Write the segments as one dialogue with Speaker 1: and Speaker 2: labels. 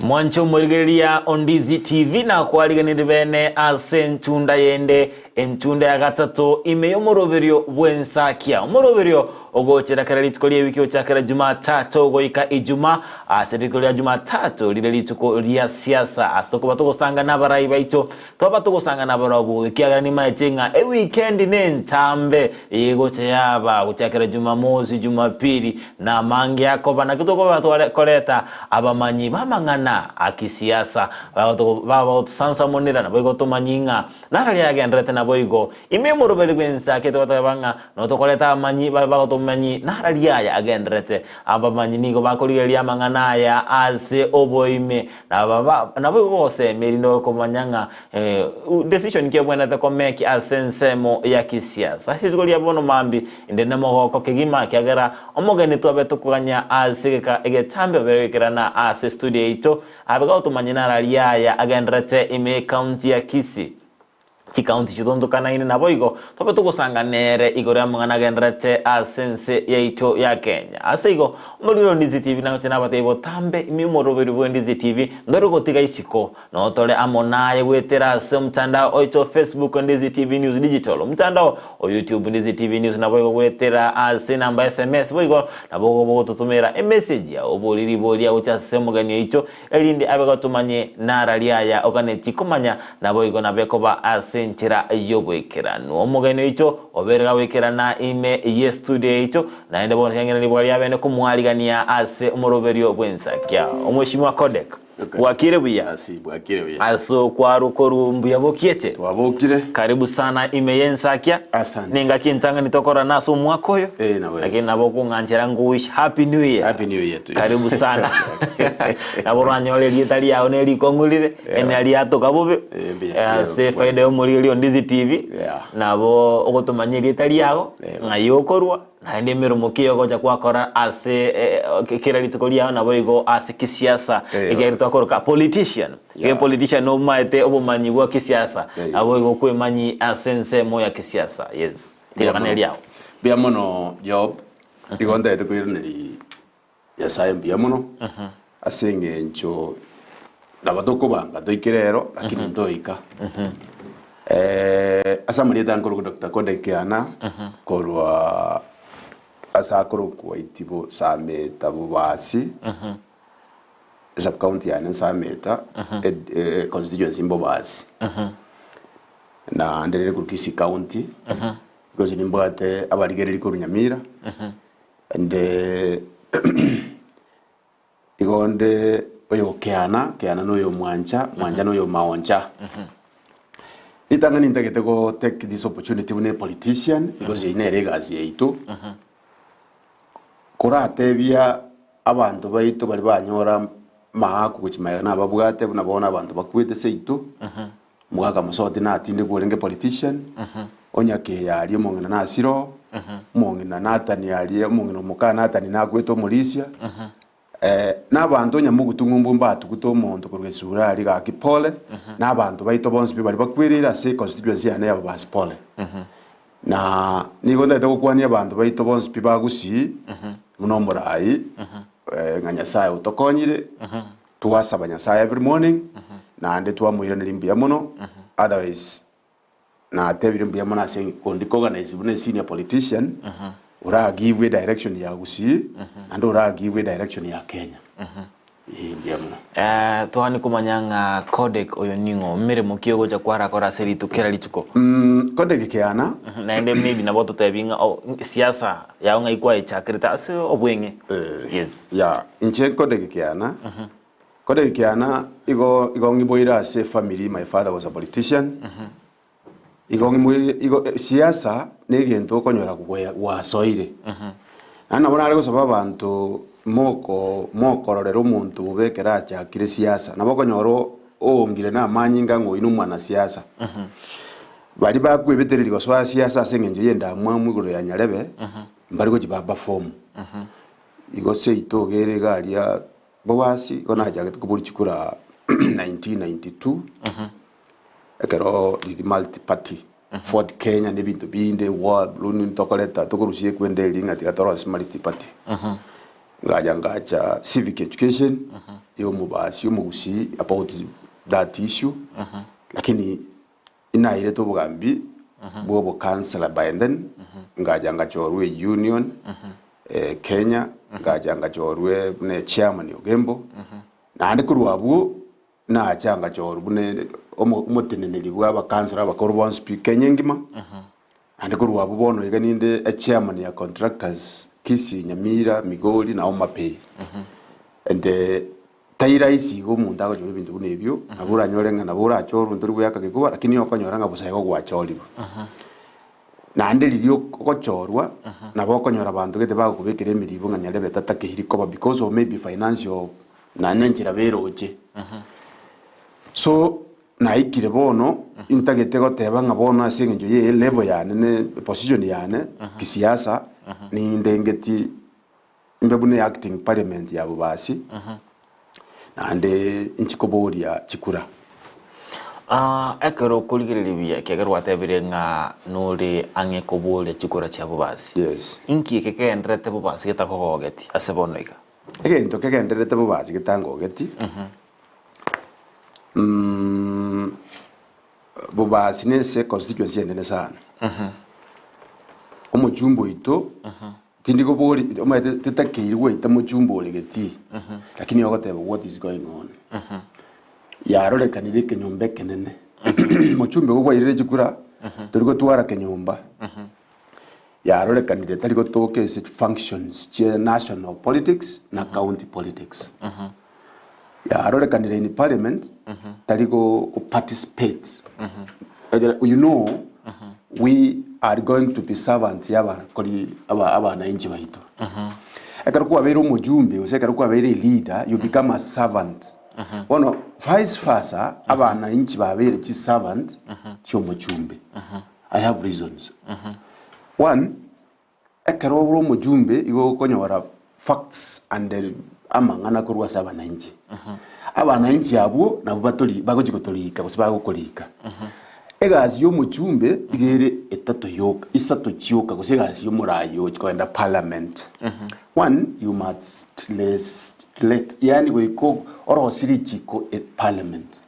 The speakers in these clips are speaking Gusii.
Speaker 1: Mwanche omorigereria o Ndizi TV nakwariganirie bene ase entunda yende, entunda ya gatato ime y'omoroberio bw'ensakia. Omoroberio ogochera kera rituko ri'ewiki gochakera Jumatatu goika Ijumaa. Ase rituko ria Jumatatu rire rituko ria siasa ase okoba togosanga nabarai baito Twaba togosangana nabarabwo, ekiagera nimaete ng'a ewikendi nentambe egocha yaba gochakera Jumamosi, Jumapili, na amange akoba. Naki tokoba tware koreta abamanyi b'amang'ana a kisiasa baba bagotosansamonera, naboigo tomanyi ng'a nararia agendererete naboigo. Ime omoroberi bw'ense ake togateba ng'a notokoreta abamanyi babe bagotomanyi nararia aya agendererete. Abamanyi nigo bakorigereria amang'ana aya ase oboime, Nabo gosemia erinde okomanya ng'a decision ki ebwenerete komeki ase ensemo ya kisiasa. Ase rituko ria bono mambia inde nemogoko kegima ekiagera omogeni twabe tokoganya ase egeka egetambe obere goikerana ase studio yaito abe gotomanyia nararia aya agendererete ime ecounty ya Kisii. Chikaunti chitontokanaine naboigo tobe togosanga nere igoro y'amang'ana agendererete ase ense yaito ya Kenya. Ase igo, omorweri o Ndizi TV nagoche nabatebie botambe ime omoroberi bwe Ndizi TV ndore gotiga isiko. Notore amo naye goetera ase omotandao oito o Facebook Ndizi TV News Digital, omotandao o YouTube Ndizi TV News naboigo goetera ase enamba ya SMS boigo nabo ogototomera emessage ya oborie riboria gocha ase omogeni oito Erinde abe gotomanye narari aya oganetie komanya, naboigo nabe koba ase enchera y'oboikeranu. Omogeni oito obeire gagoikerana ime y'estudio yaito, naende bono tiang'ina riboga riabene komwarigania ase omoroberio bw'ensakia. Omweshimiwa Kodek, bwakire buya?
Speaker 2: Asi, bwakire buya.
Speaker 1: Ase okwarwa korwa mbuya bokiete?
Speaker 2: Twabokire.
Speaker 1: Karibu sana ime y'ensakia.
Speaker 2: Asante.
Speaker 1: Nengaki entang'ani tokororana ase omwaka oyo.
Speaker 2: Eh, nabo.
Speaker 1: Lakini nabo okong'anchera nkowish happy new year.
Speaker 2: Happy new year to you.
Speaker 1: Karibu sana. Nabo oranyore erieta riao nerikong'u rire, ena riatoka bobe.
Speaker 2: Eh, mbuya, mbuya,
Speaker 1: Ase
Speaker 2: mbuya.
Speaker 1: efaida y'omorigereria o Ndizi TV,
Speaker 2: Yeah.
Speaker 1: nabo ogotomanya erieta riao,
Speaker 2: Yeah.
Speaker 1: ng'ai okorwa, naende emeremo ki ogocha gwakora ase eh, kera rituko riao naboigo ase kisiasa,
Speaker 2: Eh.
Speaker 1: ekiagera twakoroka politician.
Speaker 2: Yeah.
Speaker 1: Ge politician nomaete obomanyi bwa kisiasa,
Speaker 2: Yeah.
Speaker 1: naboigo okwemanyi ase ensemo ya kisiasa. Yes.
Speaker 2: Mbuya
Speaker 1: Rirogana
Speaker 2: mono.
Speaker 1: riao.
Speaker 2: Mbuya mono Job, igo ntagete koiraneria Nyasaye mbuya mono ase eng'encho nabo tokobanga toike rero lakini ntoika. Ase amarieta nkorokwa Doctor Kodek Kiana korwa ase akorokwa Itibo Sameta Bobasi esub county yane Sameta constituency Bobasi naende rere korwa Kisii county because nimbwate abarigereria korwa Nyamira. Ende igo onde oyo Keana, Keana noyo Mwancha, Mwancha noyo Maoncha. Ritang'ani ntagete go take this opportunity buna politician because eyio nere egasi yaito, koratebia abanto baito baria banyora amahaku gochia magega nababwate buna bono abanto bakwete seito, Omogaka Mosoti natindekwa orenge politician, onya Keya aria omong'ina nasire oo, omong'ina Nathan aria omong'ina omoka Nathan nakwete omorisia, na abanto onya mogutu ng'umbu mbatugute omonto korwa esura aria gaki pole, na abanto baito bonsi pi baria bakwereire ase econstituency yane ya Bobasi pole. Na nigo ntagete gokwania abanto baito bonsi pi ba Gusii, buna omorai, ng'a Nyasaye otokonyire. Twasaba Nyasae every morning, naende twamoiraneria mbuya mono, otherwise natebire mbuya mono ase kondi organize buna senior politician, ora give e direction ya Gusii, naende ora give e direction ya Kenya. Eeh mbuya mono.
Speaker 1: Eh, twagani komanya ng'a Kodek oyo ning'o? Meremo ki ogocha kwarakora ase rituko kera rituko?
Speaker 2: Kodek kiana.
Speaker 1: Naende maybe nabo ototebi ng'a oh, siasa yao ng'ai kwaechakerete ase obweng'e. Yes.
Speaker 2: Ya, inche Kodek kiana, Kodek kiana igo igo ng'iboire ase efamily, my father was a politician, igo ng'imoire igo siasa na egento okonyora gwe gwasoire. Naende nabo nare gosaba abanto moko mokororera omonto bobe ekero achakire siasa, nabo okonyora oongire na amanyinga ng'a oyio na omwanasiasa. Baria bakwebetereria gosoa siasa ase eng'encho ya endamwamu igoro ya nyarebe, mbari gochia ba perform. Igo seito iga ere iga aria Bobasi, igo nachagete koboria chikura 1992, ekero riria multi party, Ford Kenya na ebinto binde, war, blue ntokoreta tokorusia ekwenda eria ng'a tiga torosie multi party. Ngacha ngacha civic education. ya omobasi omogusii about that issue, lakini inairete obogambi bwa obokansela by then, ngacha ngachorwa eunion Kenya, ngacha ngachorwa buna echairman Ogembo, naende korwa abwo nacha ngachorwa buna omoteneneri bwa abakansela abakoro bonsi pi Kenya engima. Naende korwa abwo bono iga ninde echairman ya contractors Kisii, Nyamira, Migori na Homa Bay. And tai rahisi iga omonto agochora ebinto buna ebio, nabo oranyore ng'a nabo orachorwe ntori goeaka gekuba lakini okonyora ng'a bosa igo gwachorirwe. Naende riria ogochorwa, nabo okonyora abanto gete bagokobekera emeribo ng'a nyarebe tatakeiri koba because of maybe financial naende enchera beroche. So, Naikire bono, intagete goteba ng'a bono ase engencho ye level yane ne position yane kisiasa, nindengeti imbe buna acting parliament ya Bobasi, naende inchi koboria chikura.
Speaker 1: Ah, ekero okorigereria buya ekiagera gwatebire ng'a nore ang'e koboria chikura chia Bobasi.
Speaker 2: Yes.
Speaker 1: Inki eke kegendererete Bobasi getakogogeti ase bono iga?
Speaker 2: Egento kegendererete Bobasi getangogeti, Bobasi nese constituency enene sana. Omochumba oito, tindi kobori omanyete tetakeiri goeta mochumba ore getii, lakini ogoteba what is going on. Yarorekanire ekenyomba ekenene, mochumba igo kwairire chikura, tori gotwara kenyomba. Yarorekanire tari gotoka ase functions chia national politics na county politics. Yarorekanire in parliament tari go participate. Ekero you know we are going to be servants ya abakori aba abananchi baito. Ekero kwabeire omojumbe gose ekero kwabeire eleader you become a servant. Bono vice versa abananchi babeire chiservant chiomochumbe. I have reasons. One, ekero ore omojumbe igo okonyora facts and amang'ana korwa ase abananchi. Abananchi abwo nabwo batori bagochi gotorika gose bagokorika. Egasi ya omochumbe iga ere etato yoka, isato chioka gose egasi ya omoraia ochi kogenda parliament. One, you must legislate, yaani goika orosie richiko e parliament.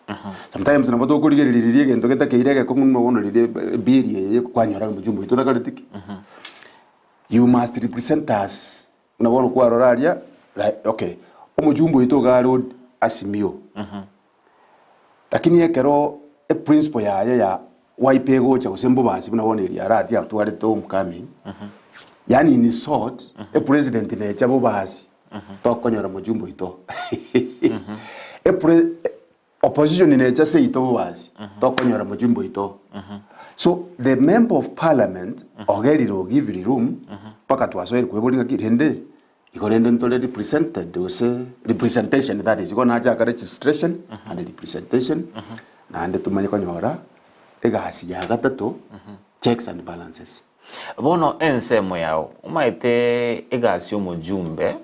Speaker 2: Sometimes nabo tokorigereria riria egento getakeire egekong'u buna bono riria ebill eye kwanyora ng'a mojumbe oito takoreti ki? You must represent us buna bono kwarora aria like okay, omojumbe oito iga are od Azimio, lakini ekero eprinciple yaye ya Wiper egocha gose mbobasi buna bono eria Arati atwarete homecoming, yaani in short, epresident necha bobasi. Tokonyora mojumbe oito. Epre opposition necha seito bobasi, tokonyora mojumbe oito. So the member of parliament ogerire ogiviri room mpaka twasoire kweboria ng'aki rende igo rende ntore represented gose representation that is igo nachaka registration and representation naende tomanye konyora egasi ya gatato checks and balances.
Speaker 1: Bono ensemo yao, omaete egasi y'omojumbe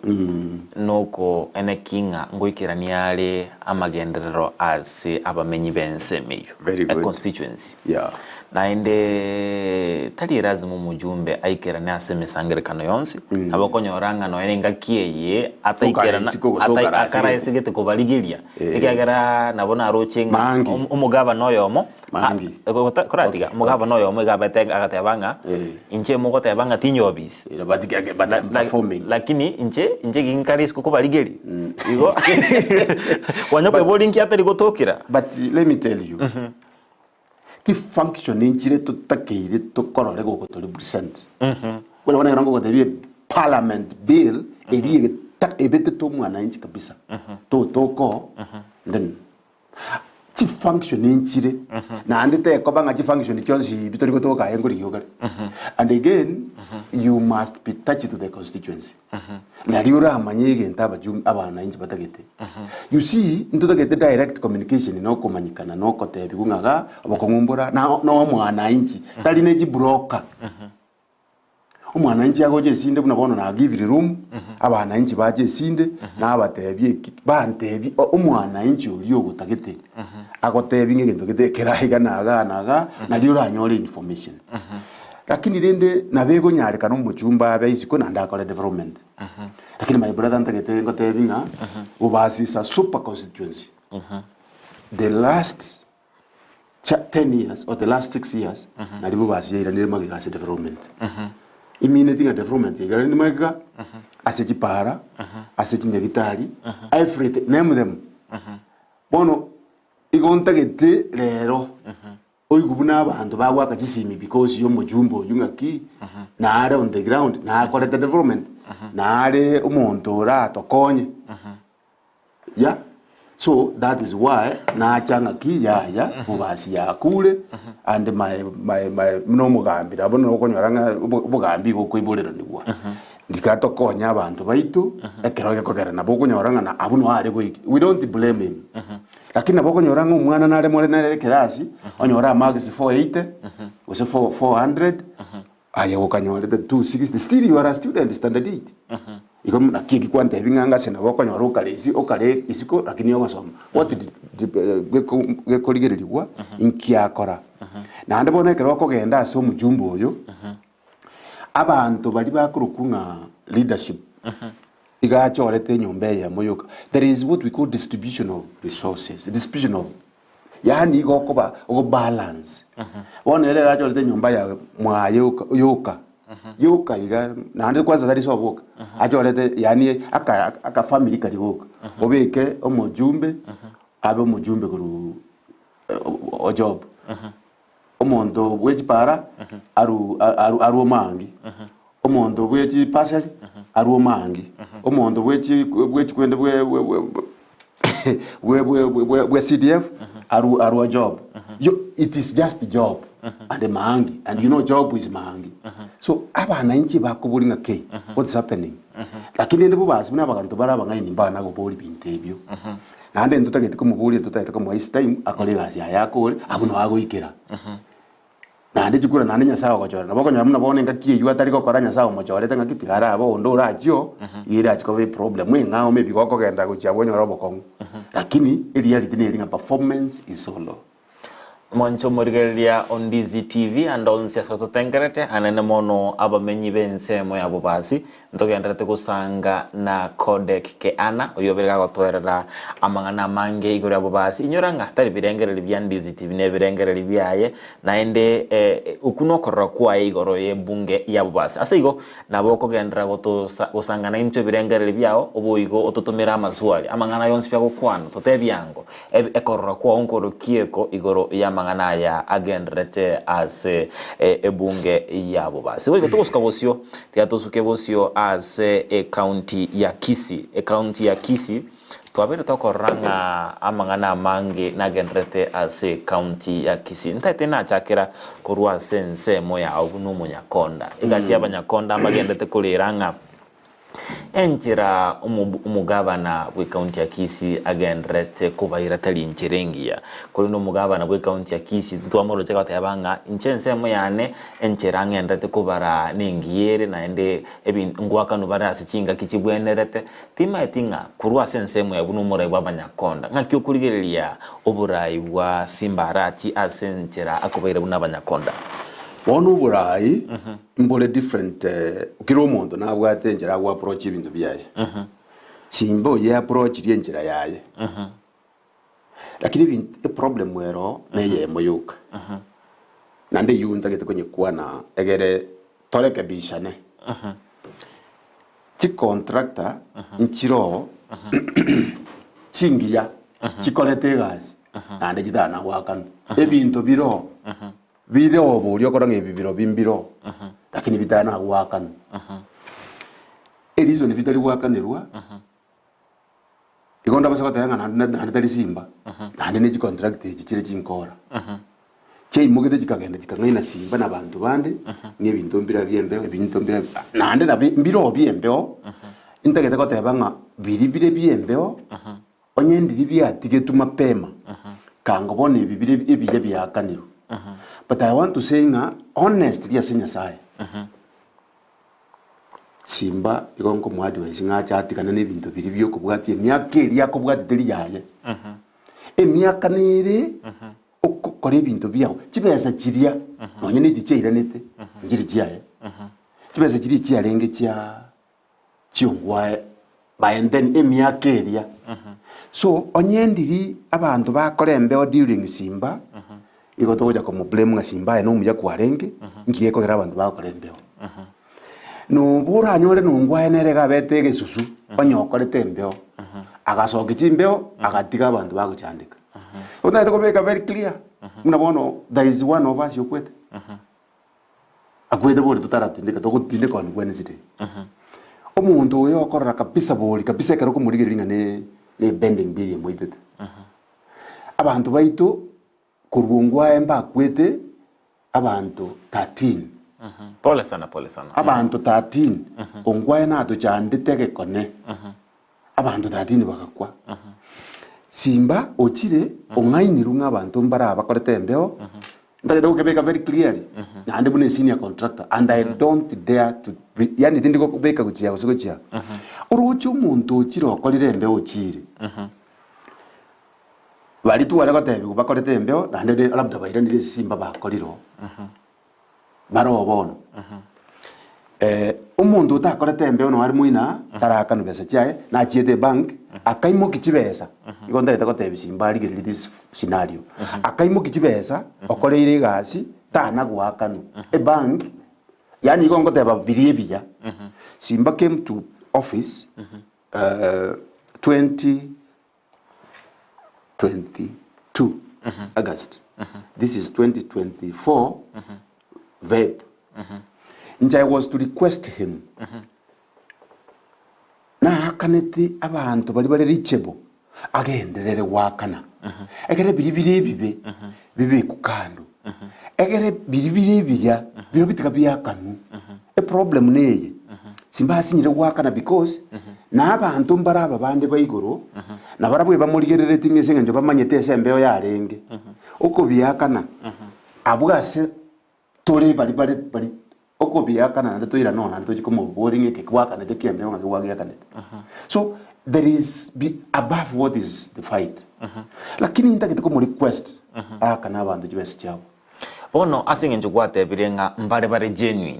Speaker 1: noko eneki ng'a ngoikerania are amagenderero ase abamenyi b'ensemo eyio,
Speaker 2: Very good.
Speaker 1: econstituency.
Speaker 2: Yeah.
Speaker 1: Naende tari erazima omojumbe aikerane ase emesangerekano yonsi, nabo okonyora ng'a nonya nengaki eye ataikerana
Speaker 2: Okara isiko gose okara ase
Speaker 1: akara esigete kobarigeria, ekiagera nabo naroche ng'a
Speaker 2: Mangi.
Speaker 1: omogabana oyomo
Speaker 2: Mangi.
Speaker 1: Ah, gota- koratiga
Speaker 2: Okay,
Speaker 1: omogabana oyomo iga abete agateba ng'a
Speaker 2: Eh.
Speaker 1: inche mogoteba ng'a tinyobisi
Speaker 2: Eh, but, but I'm
Speaker 1: La-
Speaker 2: performing.
Speaker 1: lakini inche inche ginkare isiko kobarigeri igo kwanya kweboria nki atari gotokera
Speaker 2: But let me tell you, ki function nchire totakeire tokorore goko represent. Buna bono ekero ngogotebia parliament bill eria egeta ebetete omwananchi kabisa totoko then Chifunction nchire, naende tekoba ng'a chifunction chionsi pi tori gotoka aye nkorigia okare. And again, you must be touched to the constituency. Nario oramanye egento abajumbe abananchi batagete. You see, ntotagete direct communication na okomanyekana na okotebiwa ng'a igaa, obokong'u mbora, na na omwananchi, tari ne chibroker. Omwananchi agocha esinde buna bono na give room, abananchi bache esinde, nabatebie eki, bantebie o- omwananchi oria ogotagete, agotebi ng'a egento gete ekere aiga na igaa na igaa, nario oranyore information. Lakini rende nabo egonyarekana omochumba abe isiko naende akore development. Lakini my brother ntagete ngotebi ng'a Bobasi is a super constituency. The last cha 10 years or the last 6 years nari Bobasi yairanire magega ase development. Imineti ng'a development yairanire magega ase chipara, ase chinyagitari, everything, name them. Bono igo ntagete rero Oigwe buna abanto bagoaka chisimi because y'omojumbe oyio ng'aki nare on the ground nakorete development nare omonto oratokonye yeah so that is why nacha ng'aki yaya bobasi yakure and my my my buna omogambi nabo nokonyora ng'a obo obogambi igo okoiboreranigwa ndika tokonye abanto baito ekero gekogera nabo okonyora ng'a na abwo noo are goiki we don't blame him. Lakini nabo okonyora ng'a omwana nare more nere ekerasi, onyore amarks 480, gose 4 400, aye gokanyorete 260, still you are a student standard 8. Igo naki eki kwantebi ng'a ngase nabo okonyora okare isi okare isiko lakini ogosoma. What did geko gekorigererigwa inki akora. Naende bono ekero okogenda ase omojumbe oyo, Abanto baria bakorokwa ng'a leadership iga achorete enyomba eyemo yoka. There is what we call distribution of resources, distribution of yaani igo okoba ogobalance. Bono ere iga achorete enyomba ya mwaye yoka yoka yoka iga naende kwanza tari sobo oka, achorete yaani aka akafamiri karia goka, obeke omojumbe abe omojumbe korwa ojob. Omonto bwe chipara aru aru arue omoangi, omonto bwe chipasari arue omoangi, omonto bwe chi bwe chikwende bwe bwe bwe bwe bwe bwe bwe CDF aru arue job. Yo it is just job and maangi and you know job is maangi. So abananchi bakoboria ng'a kei what is happening? Lakini rende bobasi buna abanto bare abang'aini mbana goboria binto ebio. Naende ntotageti komoboria, ntotagete komoa his time akore egasi yaye akore, abwo noo agoikera. Naende chikura naende Nyasaye ogochora, nabo okonyora buna bono engaki eywo atari gokora Nyasaye omochorete ng'aki tiga arabe onde orachie oo, iga erachi koba eproblem eng'ao maybe gokogenda gochia abwo onyore obokong'u. Lakini ereality neri ng'a performance is so low.
Speaker 1: Mwanche omorigereria o Ndizi TV ande onsi ase ototengerete, anene mono abamenyi b'ensemo ya Bobasi, ntogenderete gosanga na Kodek Keana, oyio obere gagotoerera amang'ana amange igoro ya Bobasi. Inyora ng'a tari birengererio bia Ndizi TV nebirengererio biaye, naende okwo nokorora kwaye igoro y'ebunge ya Bobasi. Ase igo, Nabo okogenderera gotosa gosanga naintwe ebirengererio biao, oboigo ototomere amaswali, amang'ana yonsi pi agokwana, totebie ango, ebe ekorora kwao nkorokieko igoro y'amang'ana aya agendererete ase ebunge y'abobasi. Boigo togosuka bosio, tiga tosuke bosio ase ecounty ya Kisii. Ecounty ya Kisii. Twabeire tokorora ng'a amang'ana amange nagendererete ase ecounty ya Kisii. Ntaete nachakera korwa ase ensemo yao buna omonyakonda. Egati y'abanyakonda mbagenderete korera ng'a enchera omogabana bw'ecounty ya Kisii agendererete kobaira tari enchera engiya. Korende omogabana bw'ecounty ya Kisii ntwamoroche agoteba ng'a inche ensemo yane enchera ng'endererete kobara nengiya ere naende ngoakanwa bare ase chingaki chibwenerete. Timaeti ng'a korwa ase ensemo ya buna omorai bw'abanyakonda, ng'aki okorigereria oborai bwa Simba Arati ase enchera akobaira buna abanyakonda?
Speaker 2: Bono oborai mbore different kera omonto nabwate enchera ago approach ebinto biaye. Simba oye approachirie enchera yaye. Lakini ebinto eproblem ero neyemo yoka. Naende eywo ntagete konyekwana egere torekebishane. Chicontractor nchiroo chingiya chikorete egasi naende chitana goakanwa. Ebinto biroo bire oboria okora ng'a ebi birobio mbiroo lakini bitana goakanwa. Ereason bitari goakanerwa igo ndabasa goteba ng'a naende naende tari simba naende ne chicontractor echi chire chinkora. Chiaimogete chikagenda chikang'aina simba na abanto bande, ng'a ebinto mbire bi'embeo, ebinto mbire naende nabi mbiroo bi'embeo, intagete goteba ng'a biria bire bi'embeo, onye ndiria biatigetwe mapema, kango bono ebi bire ebiya biaakanirwe. But I want to say ng'a honestly ase Nyasaye, Simba igo nkomoadvise ng'a ache atigane na ebinto biria biokobwatia emiaka eria akobwatia teri yaye. Emiaka nere okokora ebinto biao, chibesa chiria nonye na echi chiairanete nchiri chiaye, chibesa chiria chiarenge chia. Chiongwae by then emiaka eria. So onye ndiri abanto bakora embeo during Simba, igo togocha komo blame ng'a Simba aye nomuya kwarenge, nki gekogera abanto bagokora embeo. Nobo oranyore nongwae nere iga abete egesusu, onye okorete embeo, agasokia chimbeo, agatiga abanto bagochandeka. Otagete kobeka very clear, buna bono there is one of us okwete. Akwete bori totaratindeka togotindeka on Wednesday. Omonto oyo okorora kabisa bori kabisa ekero okomorigereria ng'a ne ne bending bill emoitete. Abanto baito korwa ongwae mbakwete abanto 13.
Speaker 1: Pole sana, pole sana.
Speaker 2: Abanto 13 ongwae natochandete egekone. Abanto 13 bagakwa. Simba ochire ong'ainirwe ng'a abanto mbare abakorete embeo, ntagete gokebeka very clearly, naende buna esenior contractor and I don't dare to be yaani tindi gokobeka gochia gose gochia. Oroche omonto ochire okorire embeo ochire, baria tware gotebiwa bakorete embeo naende labda bairanire esimba bakorire oo. Baroo bono. Omonto otakorete embeo noyo are moina, tarakanwa besa chiaye, nachiete ebank, akaimokia chibesa, igo ntagete gotebia Simba arigererie this scenario, akaimokia chibesa, okoreire egasi, tana goakanwa. Ebank, yaani igo ngoteba biria ebiya, Simba came to office 2022 August this is 2024 Feb Inche I was to request him naakanete abanto baria bare reachable agenderere goakana ekere biria bire ebibe bibekwe kando ekere biria bire ebiya biro bitiga biakanwu eproblem neye Simbasinyire goakana because na abanto mbare aba bande ba igoro, na barabwo ebamorigereretie ng'a ase engencho bamanyete ase embeo yarenge, okobiakana abwo ase tore bari bare bari okobiakana naende toirane oo naende tochie komoboria ng'a eke gwakanete ki'embeo ng'aki gwagiakanete. So there is be above what is the fight. Lakini ntagete komo request aakane abanto chibesa chiabo.
Speaker 1: Bono ase engencho gwatebire ng'a mbare bare genuine,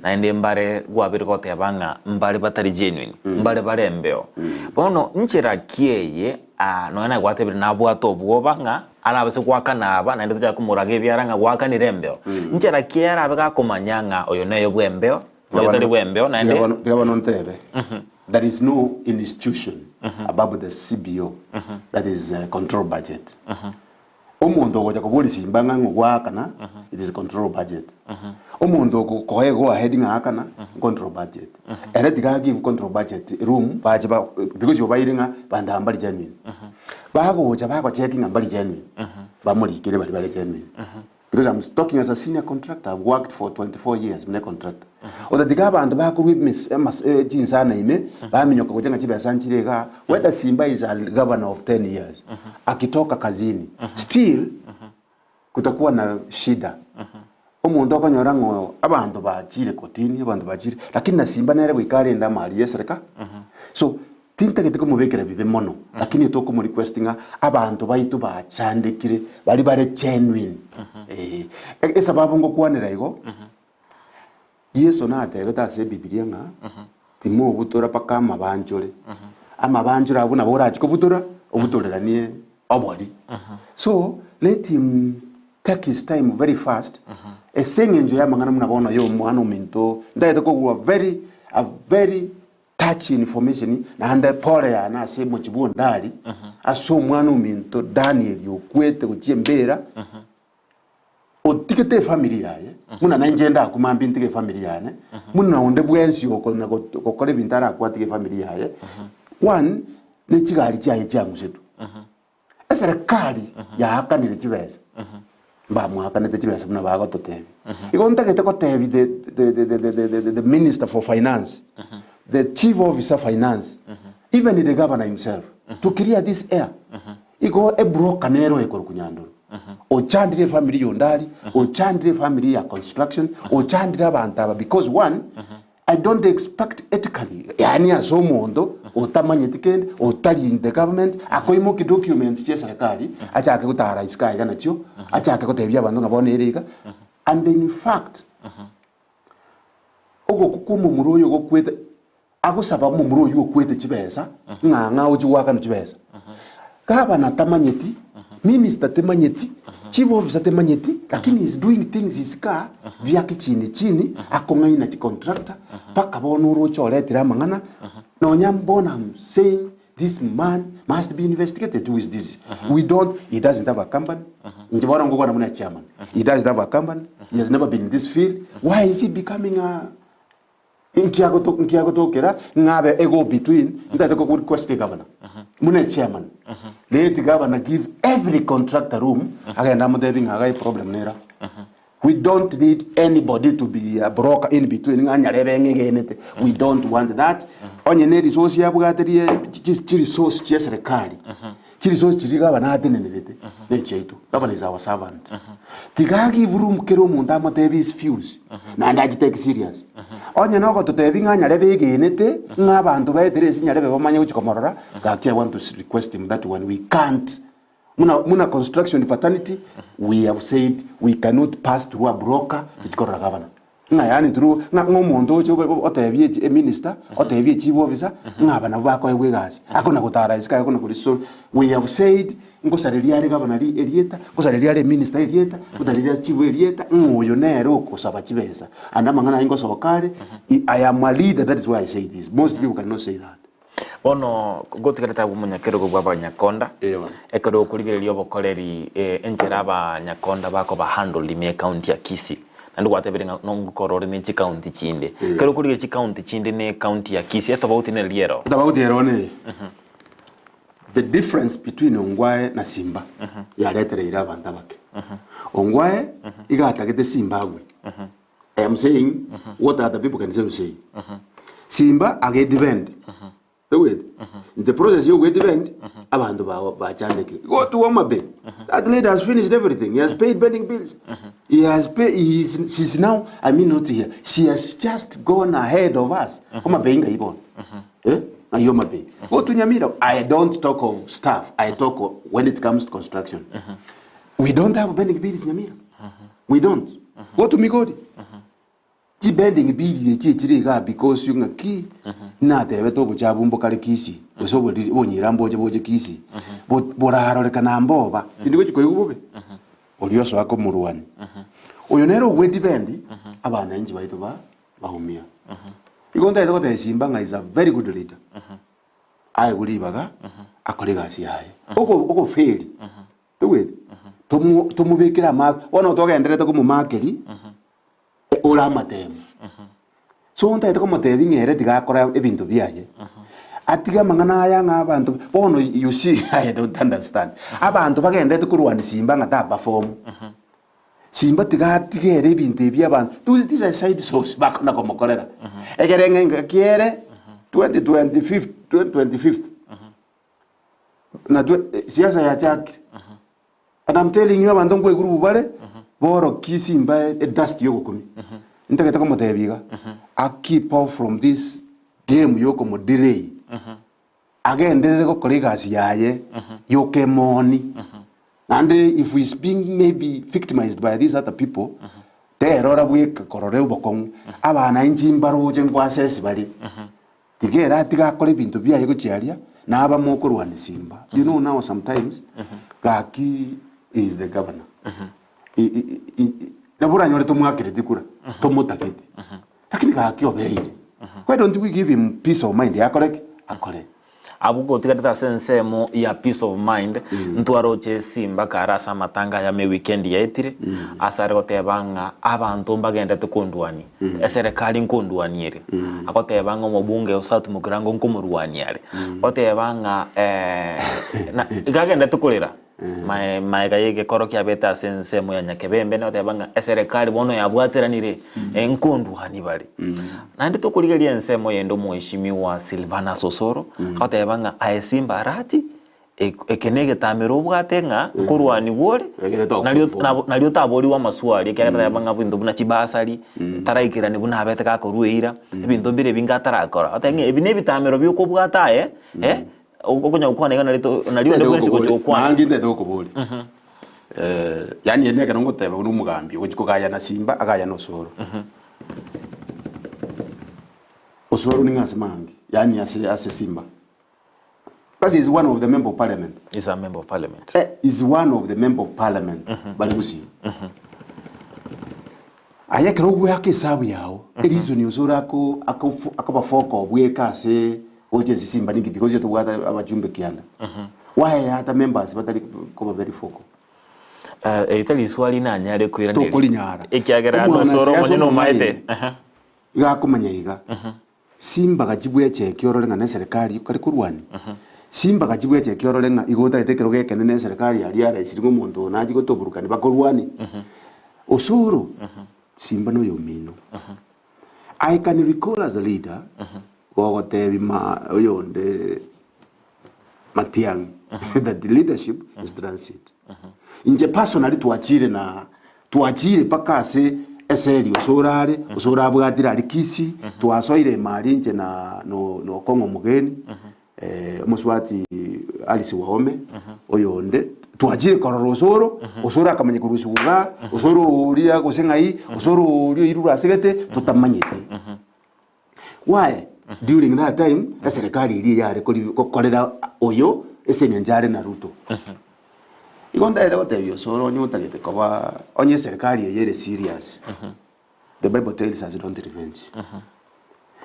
Speaker 1: naende mbare gwabeire goteba ng'a mbare batari genuine, mbare bare embeo. Bono nchera ki eye ah, nonya naye gwatebire nabwate obwoba ng'a arabase goakana aba naende tochake komoraga ebiara ng'a gwakanire embeo. Nchera ki eye arabe gakomanya ng'a oyo neye bw'embeo, oyo tari bw'embeo naende.
Speaker 2: Tiga bono ntebe, there is no institution above the CBO, that is control budget. Omonto ogocha koboria simba ng'a ng'o gwaakana, it is control budget. Omonto ogokoa go ahead ng'a akana, control budget. Ere tiga give control budget room bache ba because obaire ng'a banto aba mbari genuine. Bagocha bagocheck ng'a mbari genuine, bamorikere baria bare genuine. Because I'm talking as a senior contractor, I've worked for 24 years buna econtractor. Otatiga abanto bakorwa emis- emas- eh, chinsana ime, baminyoka gocha ng'a chibesa nchire igaa, whether Simba is a governor of 10 years, akitoka kazini, still kutakuwa na shida. Omonto okonyora ng'a abanto bachire kotini, abanto bachire, lakini na Simba nere goika arende amari ya esereka. So, Tintagete komobekera bibe mono, lakini tokomo request ng'a abanto baito bachandekire baria bare genuine. Eh, esababu ngokwanera igo, Yeso natebete ase ebibilia ng'a timobutora mpaka amabanchore. Amabanchore abwo nabo orachie kobutora, obutoreranie obori. So, let him take his time very fast, ase eng'encho y'amang'ana buna bono ya omwana ominto, ntagete kogwa very, a very Touch information naende pore yane ase omochie bw'Ondari ase omwana ominto Daniel okwete gochia embera otigete efamiri yaye buna nainche ndakwe mambia ntige efamiri yane buna onde bwensi okona gokora ebinto arakwe atige efamiri yaye one ne chigari chiaye chiang'usetwe. Eserekari yaakanire chibesa, mbamwakanete chibesa buna bagototebia. Igo ntagete gotebia the, the, the, the, the, the, the minister for finance, the chief officer finance, even the governor himself, to clear this air. Igo ebroker nero ekorokwa Nyandoro. Ochandire efamiri ya Ondari, ochandire efamiri ya construction, ochandire abanto aba because one, I don't expect ethically, yaani ase omonto otamanyeti kende, otari in the government, akoimokia documents chia eserekari, achake gotara isiko aiga nachio, achake gotebia abanto ng'a bono ere iga, and in fact, ogokwa kwa omomura oyo gokwete, Agosaba omomura oyio okwete chibesa ng'a ng'a ochi goakanwa chibesa. Gavana tamanyeti, minister temanyeti, chief officer temanyeti, lakini he's doing things isiko aa bia kichini chini, akong'aina chicontractor, mpaka bono oroche oretire amang'ana, nonya bono I'm saying this man must be investigated who is this? We don't, he doesn't have a company, inche bono ngokwana buna chairman, he doesn't have a company, he has never been in this field, why is he becoming a Inki agoto inki agotokera ng'a abe a go between ntagete ko request governor buna echairman let governor give every contractor room agende amotebi ng'a iga eproblem nera we don't need anybody to be a broker in between ng'a nyarebe ng'egenete we don't want that onye ne resource yabwate rie chi chiresource chia eserekari Chiresource chiria gavana atenenerete nechiaito. Gavana is our servant. Tiga give room kera omonto amotebie his views naende achitake serious. Onye nogototebi ng'a nyarebe egenete ng'a abanto baetere ase nyarebe bamanye gochia komorora, gaki I want to request him that one we can't muna muna construction fraternity we have said we cannot pass through a broker tochia korora gavana. Ng'a yaani through ng'a ng'a omonto oche obe otebie echi eminister, otebie echief officer, ng'a aba nabwo bakoegwa egasi. Akona gotara isiko aye akona korisoro. We have said, ngosareria are gavana ri erieta, ngosareria are eminister erieta, ngosareria chief erieta, ng'a oyo nere okosaba chibesa. And amang'ana aye ngosoka are, I am a leader that is why I say this. Most people cannot say that.
Speaker 1: Bono gotigarete abwo omonyakerogo bw'abanyakonda,
Speaker 2: Ee bono.
Speaker 1: ekero okorigereria obokoreri enchera abanyakonda bakoba handled ime ecounty ya Kisii, naende gwatebire ng'a nongokora ore ne chicounty chinde. Ekero okorigereria chicounty chinde ne ecounty ya Kisii, etobauti neri ero.
Speaker 2: Etobauti ero neye, the difference between Ongwae na Simba yaretereire abanto abake. Ongwae iga atagete Simba agwe. I am saying what other people can say say. Simba agedefend. Oigwete? In the process yo gwedefend, abanto ba bachandekire. Go to Homa Bay. That lady has finished everything. He has paid pending bills. He has paid, he is, she's now, I mean not here. She has just gone ahead of us. Homa Bay ngai bono. Eh? Ngai Homa Bay. Go to Nyamira. I don't talk of staff. I talk of when it comes to construction. We don't have pending bills Nyamira. We don't. Go to Migori. Chibending bill echi echire igaa because ng'aki natebete obochabu mbokare Kisii gose oboriri obonyira mboche boche Kisii bo- borarorekana mboba tindi gochi koigwa bobe oria osoa komorwania oyo nere ogwedefend abananchi baito ba baumia igo ntagete gotebia Simba ng'a is a very good leader aegwe ribaga akore egasi yaye oko okoferi Toigweti? Tomo tomobekere ama bono togendererete komomakeria ore amatemo. So ntagete komotebia ng'a ere tiga akore ebinto biaye, atige amang'ana aya ng'a abanto bono you see I don't understand. Abanto bagendererete korwania Simba ng'a ta perform. Simba tiga atige ere ebinto ebi abanto those these are side shows bakona komokorera. Ekere ng'a engaki ere 2025 2025. Natwe siasa yachakire. And I'm telling you abanto nkoiguru bare borokie simba edust yogokumia. Ntagete komotebia iga, a keep off from this game yokomodelay. Agenderere gokora egasi yaye yokemoni. Naende if he is being maybe victimized by these other people, terora bweka korora obokong'u. Abana inche mbaroche nkoassess bare. Tiga ere atige akore ebinto biaye gochia aria, na abamo okorwania simba. You know now sometimes, gaki he is the governor. I- i- i- i- Nabo oranyore tomwakereti kura, tomotageti. Lakini gaki obeire. Why don't we give him peace of mind akore ki? Akore.
Speaker 1: Abwo gotigarete ase ensemo ya peace of mind, ntwaroche Simba kare ase amatanga ayamo ewikendi yaetire, ase are goteba ng'a abanto mbagenderete kondwania, eserekari nkondwania ere, agoteba ng'a omobunge o South Mugirango nkomorwania are, goteba ng'a na iga agenderete korera mae maega ya egekoro kiabete ase ensemo ya Nyakebembe, nagoteba ng'a eserekari bono yabwateranire nkondwania bare. Naende tokorigereria ensemo eyende omweshimiwa Silvanus Osoro, agoteba ng'a aye Simba Arati, eke negetamero obwate ng'a nkorwanigwa ore,
Speaker 2: Ekere tokoform.
Speaker 1: nario nabo nario otaborigwe amaswali ekiagera toteba ng'a ebinto buna chibasari, taraikerani buna abete gakorwa eira, ebinto mbire ebinge atarakora. Otebe ng'a ebi nebitamero biokobwata aye, okonya gokwana iga nario to nario onde bwensi gocha gokwana.
Speaker 2: Nange ntete gokoboria yaani ere nekero ngoteba buna omogambi ogochia kogayana Simba agayane Osoro. Osoro ning'o ase mange? Yaani ase ase Simba. Because is one of the member of parliament.
Speaker 1: Is a member of parliament.
Speaker 2: Eh, is one of the member of parliament bare Gusii. Aye ekero ogweaka esabu yao, ereason ase ore ako ako akobafoka obweka ase gocha ase Simba ninki because tobwate abajumbe kianda. Why ata members batari koba very vocal?
Speaker 1: Eh, eri tari riswali nanyare koiraneria.
Speaker 2: Tokorinyara.
Speaker 1: Ekiagera nosoro
Speaker 2: Omwanasiasa
Speaker 1: omonyene omaete.
Speaker 2: omong'aini
Speaker 1: Aha.
Speaker 2: iga akomanya iga. Simbaga chibwecheki orore ng'a neserikari kare korwania. Simbaga chibwecheki orore ng'a igo otagete ekerogo ekenene eserikari aria araisiri ng'a omonto oyo nachi gotoburukani bakorwanie. Osoro, Simba noyo omino. I can recall as a leader, gogotebi ma oyonde Matiang'i that leadership is transit. Inche personally twachire na twachire mpaka ase eseri osoro are osoro abwatire aria Kisii twasoire ime aria inche na no na Okong'o Omogeni eh, omosubati Alice Wahome oyonde twachire korora osoro osoro akamanya korusiwa igaa osoro oria gose ng'ai osoro oria oirure asegete totamanyeti. Why? During that time, eserekari eria yare kori gokorera oyo ase eng'encho are na Ruto. Igo ntaete gotebia osoro onye otagete koba onye eserekari eye ere serious, the bible tells us don't revenge.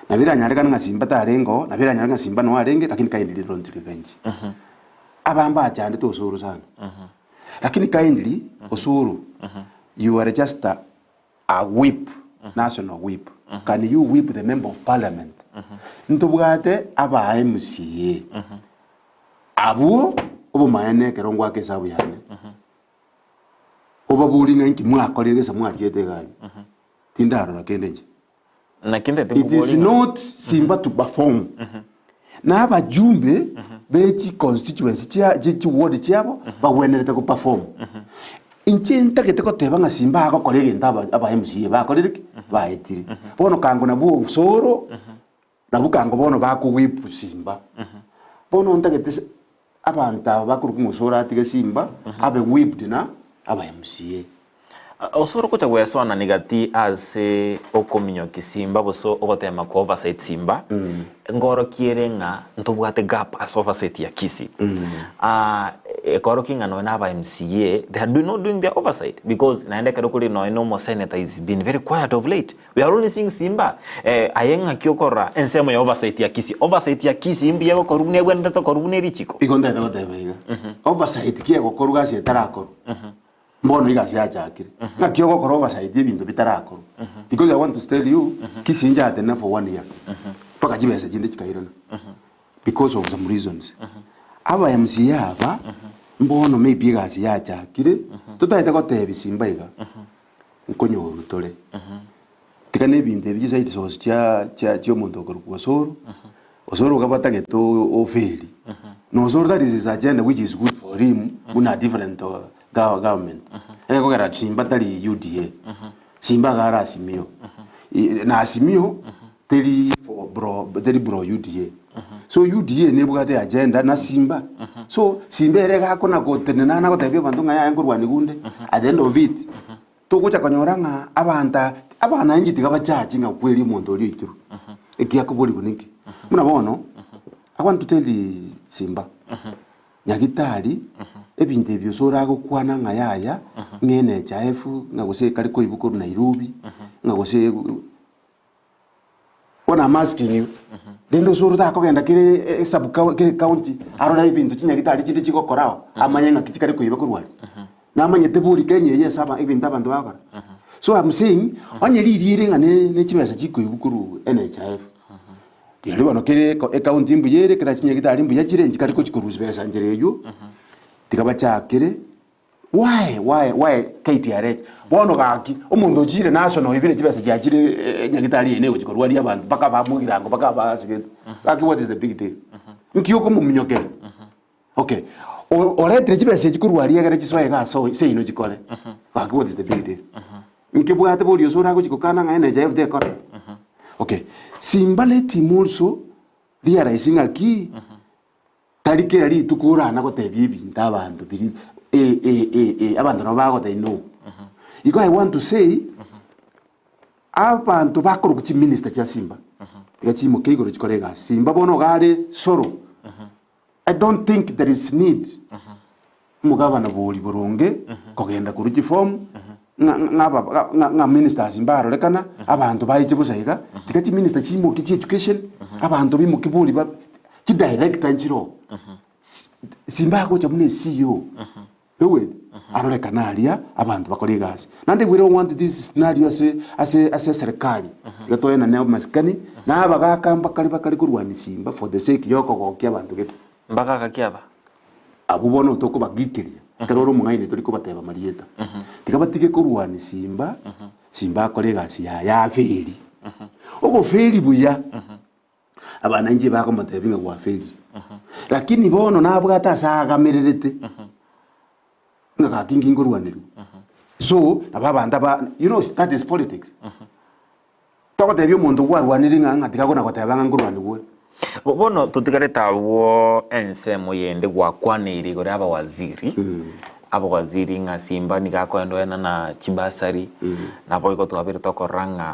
Speaker 2: Nabo eranyarekane ng'a Simba tarenge oo, nabo eranyarekane ng'a Simba noo arenge, lakini kindly don't revenge. Abambe bachandete osoro sana. Lakini kindly, osoro, you are just a A whip, national whip, can you whip the member of parliament? Ntobwate aba MCA abwo obomaene ekero ngwaka esabu yane obaborie ng'a inki mwakorire gese mwachiete egari tindarora kende inche.
Speaker 1: Naki ntete
Speaker 2: It is
Speaker 1: nkoborie ng'a
Speaker 2: not Simba to perform. Na abajumbe be chi constituency chia chi chi ward chiabo bagwenerete go perform. Inche ntagete goteba ng'a Simba agokora egento aba aba MCA bakorire ki? Baetire. Bono kango nabwo osoro, nabwo kango bono bako whip Simba. Bono ntagete se abanto aba bakorokwa ng'a osoro atige Simba, abe whipped na aba MCA.
Speaker 1: Osoro gocha gwesoanania gati ase okominyokia simba gose ogotema ko oversight simba, nkorokia ere ng'a ntobwate gap ase oversight ya Kisii. Ekorokia ng'a nonya na aba MCA they are not doing their oversight because naende ekero kore nonya na omosenator is been very quiet of late. We are only seeing simba. Aye ng'aki okorora ensemo ya oversight ya Kisii? Oversight ya Kisii mbuya egokorwa buna ebwenerete korwa buna erichiko?
Speaker 2: Igo ntagete goteba iga, oversight ki egokorwa gasi etarakorwa? Mbono iga ase yachakire. Ng'aki ogokora oversight ebinto bitarakorwa. Because I want to tell you, Kisii nchatenena for one year. Mpaka chibesa chinde chikairana. Because of some reasons. Aba MCA aba, mbono maybe egasi yachakire, totagete gotebia Simba iga, nkonyorwa tore. Tiga na ebinto ebi chiside source chia chia chia omonto okorokwa Osoro, Osoro iga batagete oferi. Na Osoro that is his agenda which is good for him buna different government. Egekogera Simba tari UDA, Simba iga are Azimio. Na Azimio teri for bro teri bro UDA. So UDA nebwate agenda na Simba. So Simba ere iga akona gotenena na gotebia abanto ng'a yaya nkorwania gunde, at the end of it, Togocha konyora ng'a abanto abananchi tiga bachache ng'a kweri omonto oria oitirwe. Ekiakoborigwa ninki? Buna bono, I want to tell Simba, Nyagitari, ebinto ebi ase oragokwana ng'a yaya, ng'a NHIF, ng'a gose ekare koibwa korwa Nairobi, ng'a gose Bono I'm asking you, rende osoro takogenda kere sub kere county arore ebinto chinyagitari chinde chigokora oo, amanye ng'aki chikare koiba korwa aria. Namanyete bori Kenya eye ase aba ebinto abanto bagokora. So I'm saying, onye riria ere ng'a ne ne chibesa chikoibwa korwa NHIF, rirorio bono kere ecounty mbuya ere, kera chinyagitari mbuya chire, nchikare gochi korwa chibesa nchera eywo, tiga bachakere. Why why why KTRH bono gaki omonto ochire national oibire chibesa chiachire nyagitari eye negochi korwaria abanto mpaka bamogirango mpaka basigete gaki what is the big deal nki okomominyokera okay oretire chibesa echi korwa aria egere chisoe iga ase seino chikore gaki what is the big deal nkebwate bori ase oragochi gokana ng'a NHIF tekora okay simba let him also realize ng'aki Tari kera rituko orana gotebia ebinto abanto biri eh eh eh eh abanto nabo bagotebia no. Igo I want to say, abanto bakorokwa chiminister chia Simba, Tiga chiimoke igoro chikore egasi. Simba bono iga are soro. I don't think there is need omogabana bori boronge kogenda korwa chiform ng'a ng'a aba ng'a ng'a ministers mbarorekana abanto baiche bosa iga, tiga chiminister chiimokie chi education, abanto baimokie bori ba chidirector nchire oo. Simba agocha buna eCEO. Toigweti? Arorekane aria abanto bakore egasi. Naende we don't want this scenario ase ase ase eserekari. Iga toenane amasikani, na abagaka mbakare bakare korwania simba for the sake ya okogokia abanto gete.
Speaker 1: Mbagaka ki aba?
Speaker 2: Abwo bono tokobagikeria, ekero ore omong'aini tori kobateba marieta. Tiga batige korwania simba, simba akore egasi yaye aferi. Ogoferi buya. Abana inche bakomotebia ng'a gwaferire. Lakini bono nabwate ase agamererete ng'a gaki inki nkorwanerwa. So, nabo abanto aba you know that is politics. Togotebia omonto gwarwanire ng'a ng'a tiga kona goteba ng'a nkorwanigwa ore.
Speaker 1: Bono totigarete abwo ensemo yende gwakwaneire igoro ya abawaziri, abawaziri ng'a Simba nigo akoenda oenana chibasari, naboigo twabeire tokorora ng'a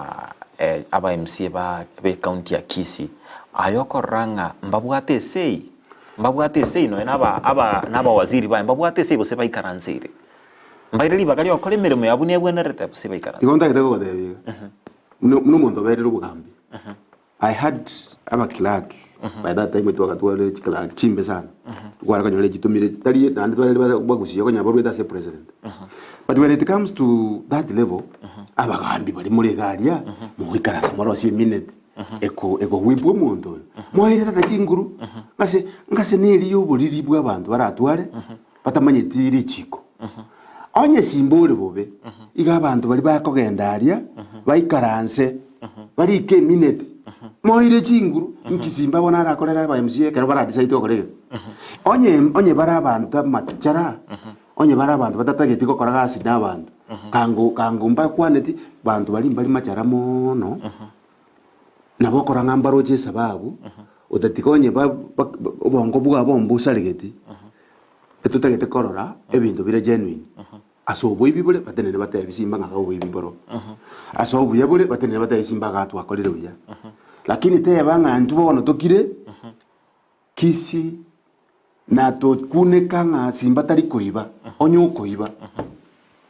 Speaker 1: aba MCA ba b'ecounty ya Kisii, aye okorora ng'a mbabwate esei, mbabwate esei nonya na aba aba na abawaziri baye mbabwate esei gose baikaranseire. Mbaire ribaga ria gokora emeremo yabo buna ebwenerete gose baikaranseire.
Speaker 2: Igo ntagete gogotebia iga, buna buna omonto oberire obogambi, I had abaclerk by that time twakatwarire chiclerk chimbe sana, tware konyora echitumire tari naende tware bagusia okonyora barwete ase president. But when it comes to that level, abagambi baria more iga aria, mogoikaransa morosie eminute, eko ekowipwa omonto oyo, moire tata chinguru, ng'ase ng'ase neri ya oboriri bwa abanto baratware, batamanyeti richiko. Onye simba ore bobe, iga abanto baria bakogenda aria, baikaranse, barike eminute, moire chinguru, inki simba bono arakorere aba MCA ekero baradecide gokora egento. Onye onye bare abanto amachara, Onye bare abanto batatageti gokora gasi nabanto, kango kango mbakwaneti, banto baria mbari machara mono, nabo okora ng'a mbaroche esababu, otatiga onye ba ba obongo bwabo mbosaregeti, etotagete korora ebinto bire genuine. Ase oboibi bore, batenene batebi simba ng'a iga oboibi mboro. Ase obuya bore, batenene batebi simba iga twakorire buya. Lakini teba ng'a intwe bono tokire, Kisii, na tokuneka ng'a Simba tari koiba, onye okoiba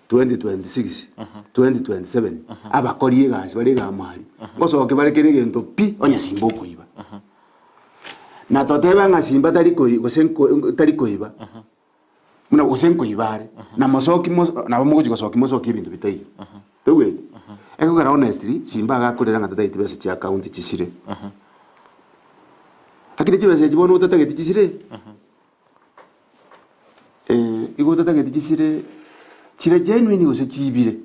Speaker 2: 2026, 2027 abakori egasi bare iga amari, ngosoke bare kera egento pi onye Simba okoiba. Na totebe ng'a Simba tari koi gose nko tari koiba, buna gose nkoiba are, na mosoki mos nabo mogochi gosokia mosokie ebinto bitaiyo. Toigweti? Ekogera honestly, Simba agakorera ng'a tatageti besa chia county chisire. Lakini chibesa echi bono otatageti chisire, igo otatageti chisire, chire genuine gose chiibire.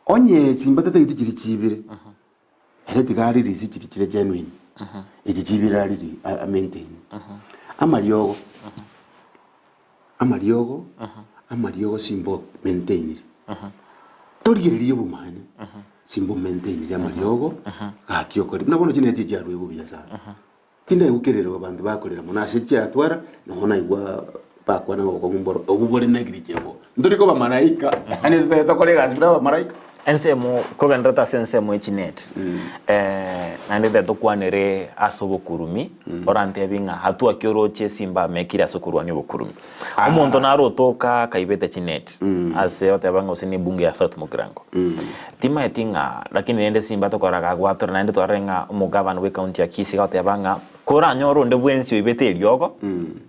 Speaker 2: Onye Simba tatageti chiri chiibire, ere tiga arelease chiri chire genuine, echi chiibire ariri a maintain. Amariogo, amariogo, amariogo Simba o maintainire. Torigereria obomaene, Simba o maintainire amariogo, gaki okore. Buna bono chineti chiarwegwa buya sana. Tindaigokererwa abanto bakorera mono ase chiatwara, nonya naigwa bakwana ng'a obokong'u mboro, obwo bore negligible. Ntori koba malaika, yaani totagete tokore egasi buna abamalaika.
Speaker 1: Ensemo kogenderete ase ensemo ye chinet, naende totagete tokwanere ase obokurumi, orantebi ng'a hatua ki oroche esimba amekire ase okorwania obokurumi. Omonto naro otoka akaibete chinet, ase oteba ng'a gose ne ebunge ya South Mugirango. Timaeti ng'a lakini rende simba tokora gagwatora naende twarore ng'a omogavana bwe county ya Kisii agoteba ng'a koranyore onde bwensi oibete eriogo,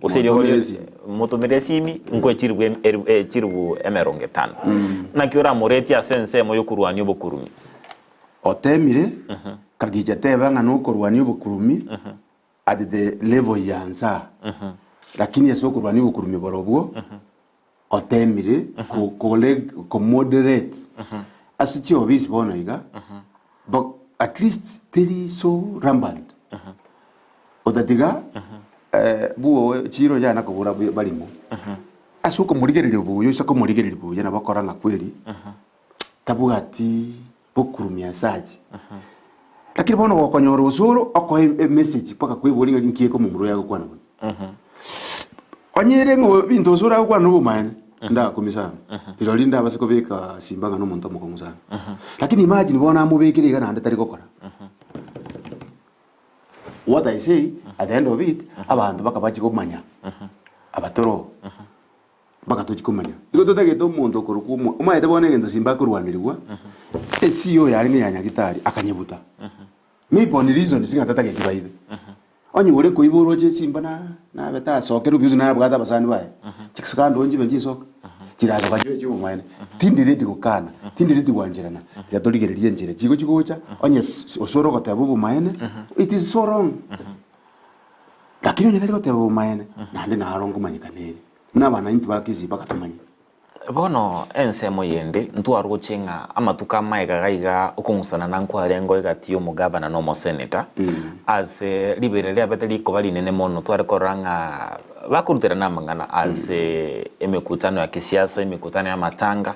Speaker 1: gose eriogo
Speaker 2: Motomere
Speaker 1: ri-
Speaker 2: esimi.
Speaker 1: motomere esimi, nkoe chiribu em- eri- eh, chiribu emerongo etano. Naki oramoretie ase ensemo yokorwania obokurumi?
Speaker 2: Otemire, kagicha teba ng'a nokorwania obokurumi, at the level ya nsaa, lakini ase okorwania obokurumi borobwo, otemire ko- kore komoderate ase chiofisi bono iga, bo at least teri so rampant. Otatiga bwo chiro yana kobora barimo, ase okomorigereria buya ase komorigereria buya nabo okora ng'a kweri tabwati bokurumi ase aye. Lakini bono gokonyora osoro okoe emessage mpaka kweboria ng'a nki ekomomura oyo agokwana bono. Onye ere ng'a ebinto osoro agokwana nobomaene, ndakumia sana. Rirorio ndabase kobeka simba ng'a nomonto omokong'u sana. Lakini imagine bono amobekire iga naende tari gokora. What I say, at the end of it, abanto baka bachie komanya abatoro, mpaka tochie komanya. Igo totagete omonto okorokwa omo, omanyete bono egento simba akorwanerigwa, eCEO yarenge ya Nyagitari akanyebuta. Maybe on reasons ng'a tatageti baibe. Onye ore koiba oroche esimba na nabe tasokerwe because nabwate abasani baye. Chisikando nchibe nchisoka, chirasoka chibe chi'obomaene. Tindi ready gokana, tindi ready gwancherana, tiga torigererie enchera chigochi gocha, onye osore ogoteba obomaene, it is so wrong. Lakini onye tari goteba obomaene, naende naro nkomanyekana ere. Buna abanainti ba Kisii bagatomanya.
Speaker 1: Bono ensemo yende ntwaroche ng'a amatuko amaega gaiga okong'usanana nkwarengeo egati y'omogavana na omoseneta, ase riberera riabete rikoba rinene mono tware korora ng'a bakoruterana amang'ana ase emekutano ya kisiasa, emekutano y'amatanga,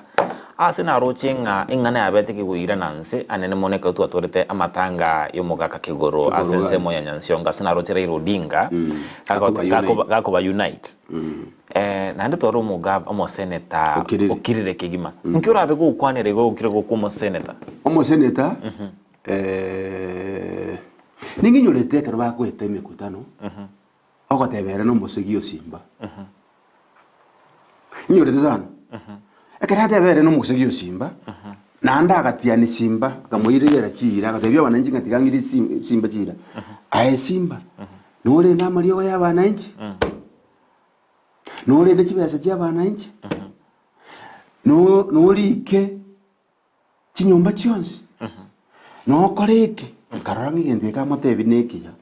Speaker 1: ase naroche ng'a eng'ana yabete kegoirana nse anene mono ekero twatwarete amatanga y'omogaka Kegoro ase ensemo ya Nyansiongo ase naroche Raila Odinga gakoba unite. Naende tware omoga omoseneta
Speaker 2: Okirire.
Speaker 1: okirire kegima. Nki orabe gokwanera igo gokira gokwa omoseneta?
Speaker 2: Omoseneta eh, ning'inyorete ekero bakoeta emekutano, ogoteba ere nomosegi osimba. Inyorete sana. Ekero ateba ere nomosegi osimba, naende agatiani simba, akamoirerera chiira, agatebia abananchi ng'a tiga ng'ire sim- simba chiira. Aye simba, norende amariogo ya abananchi? Norende chibesa chi'abananchi, no- norike chinyomba chionsi, nokore eke, nkarora ng'a egento eke amotebi nekiya.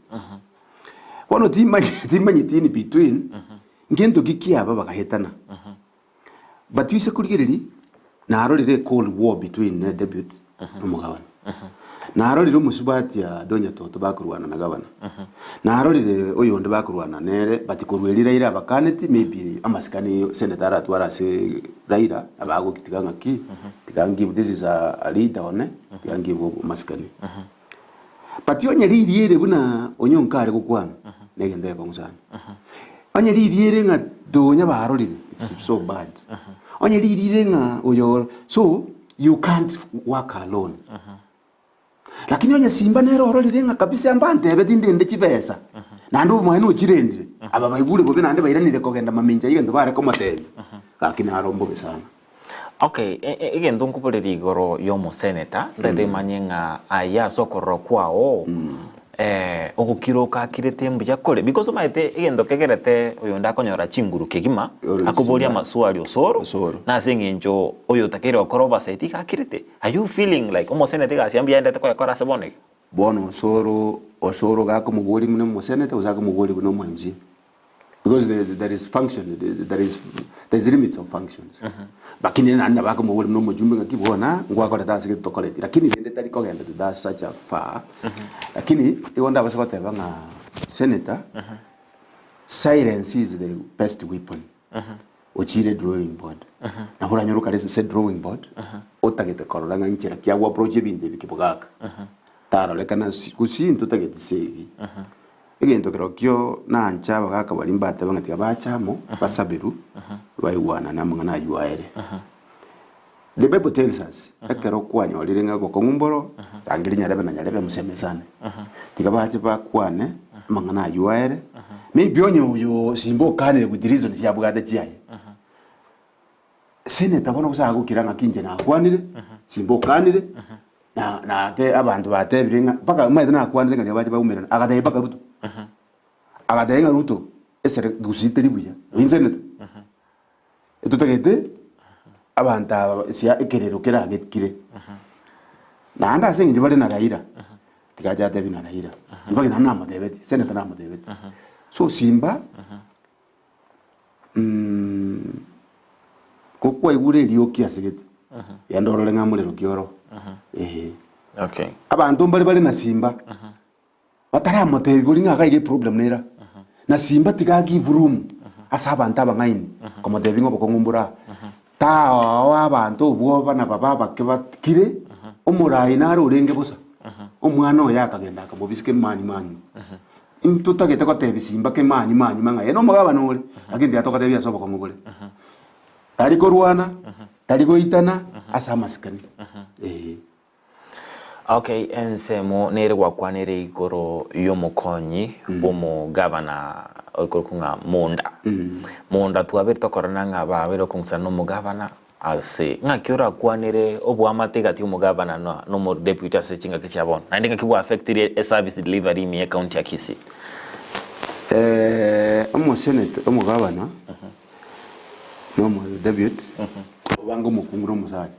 Speaker 2: Bono timanye timanyeti in between, ngento ki kiaba bagaetana. But ase korigereria, narorire a cold war between a deputy na omogabana. Narorire omosubati a Donya Toto bakorwana na gavana. Narorire oyonde bakorwana nere but korwa erio Raila abakaneti maybe amasikani senator aratware ase Raila nabo agokitiga ng'aki tiga ngive this is a a leader one tiga ngive amasikani. But onye riria ere buna Onyonka are gokwana negento egekong'u sana. Onye riria ere ng'a Donya barorire it's so bad. Onye riria ere ng'a oyo so you can't work alone. Lakini onye Simba nere ororire ng'a kabisa mbantebeti ndende chibesa naende obomaene ochirendire, aba baigure bobe naende bairanire kogenda mamincha y'egento bare komotebia, gaki naro mbobe sana.
Speaker 1: Okay, e- e- egento nkoboreria igoro y'omoseneta, ntagete manye ng'a aye ase okorora kwao, eh, ogokira okakirete mbuya kore? Because omanyete egento kegerete oyonde akonyora chinguru kegima,
Speaker 2: Ore
Speaker 1: akoboria
Speaker 2: simba.
Speaker 1: amaswali osoro,
Speaker 2: Osoro.
Speaker 1: na ase eng'encho oyo otakeire gokora oversight iga akirete. Are you feeling like omoseneta egasi mbuya aendete koyekora ase bono iga?
Speaker 2: Bono osoro, osoro gakomoboria buna omoseneta gose akomoboria buna omo MCA. Because there, there is function, there is, there is limits of functions. Lakini naende nabo akomoboria buna omojumbe ng'aki bona ngwakorete ase gete tokoreti. Lakini rende tari kogenda to that such a far. Lakini igo ndabase goteba ng'a senator, silence is the best weapon. Ochire drawing board. Nabo oranyore okare ase drawing board, otagete korora ng'a nchera ki agwo approach ebinto ebi kibogaka. Tarorekana gose ntotageti segi. Egento kerokio nanche abagaka baria mbatebe ng'a tiga bache amo, basaberwe, baigwanane amang'ana ayio aere. The Bible tells us, ekero kwanyorire ng'a obokong'u mboro, rangeria nyarebe na nyarebe mosemesane. Tiga bache bakwane amang'ana ayio aere, maybe onye oyo simba okanire with reasons abwate chiaye. Senator bono gose agokira ng'aki inche nakwanire, simba okanire, na nate abanto batebire ng'a mpaka omanyete nakwanete ng'a tiga bache baumerane, agatebia mpaka Ruto. Agatebia ng'a Ruto, esere gusii teri buya, oyio senator. Etotagete abanto aba sia ekerero keragetkire. Naende ase eng'encho bare na Raila, tiga ache atebi na Raila. In fact naende namotebetie, senator namotebetie. So Simba, Gokwaigure erioki ase gete, genda orore ng'a morero ki oro. Ee.
Speaker 1: Okay.
Speaker 2: Abanto mbare bare na simba, bataramotebia bori ng'a iga iga eproblem nere aa. Na simba tiga agive room ase abanto abang'aini komotebia ng'a obokong'u mbore aa. Taoa abanto obwoba na babe abake bakire, omorai nare orenge bosa, omwana oye akagenda akamobisa kemanyi manyi. Ntotagete gotebia simba kemanyi manyi ng'a ere nomogabane ore, lakini tiga togotebia ase obokong'u bore. Tari korwana, tari goitana, ase amasikani. Ee.
Speaker 1: Okay, ensemo nere gwakwanire igoro y'omokonyi bw'omogavana okorokwa ng'a Munda. Munda twabeire tokorora ng'a babeire okong'usana na omogavana ase ng'aki orakwanere oboamate egati y'omogavana na omodeputy ase chingaki chia bono, naende ng'aki bwa affectire eservice delivery ime y'ecounty ya Kisii?
Speaker 2: Omoseneta, omogavana na omodeputy, obange omokungu na omosacha.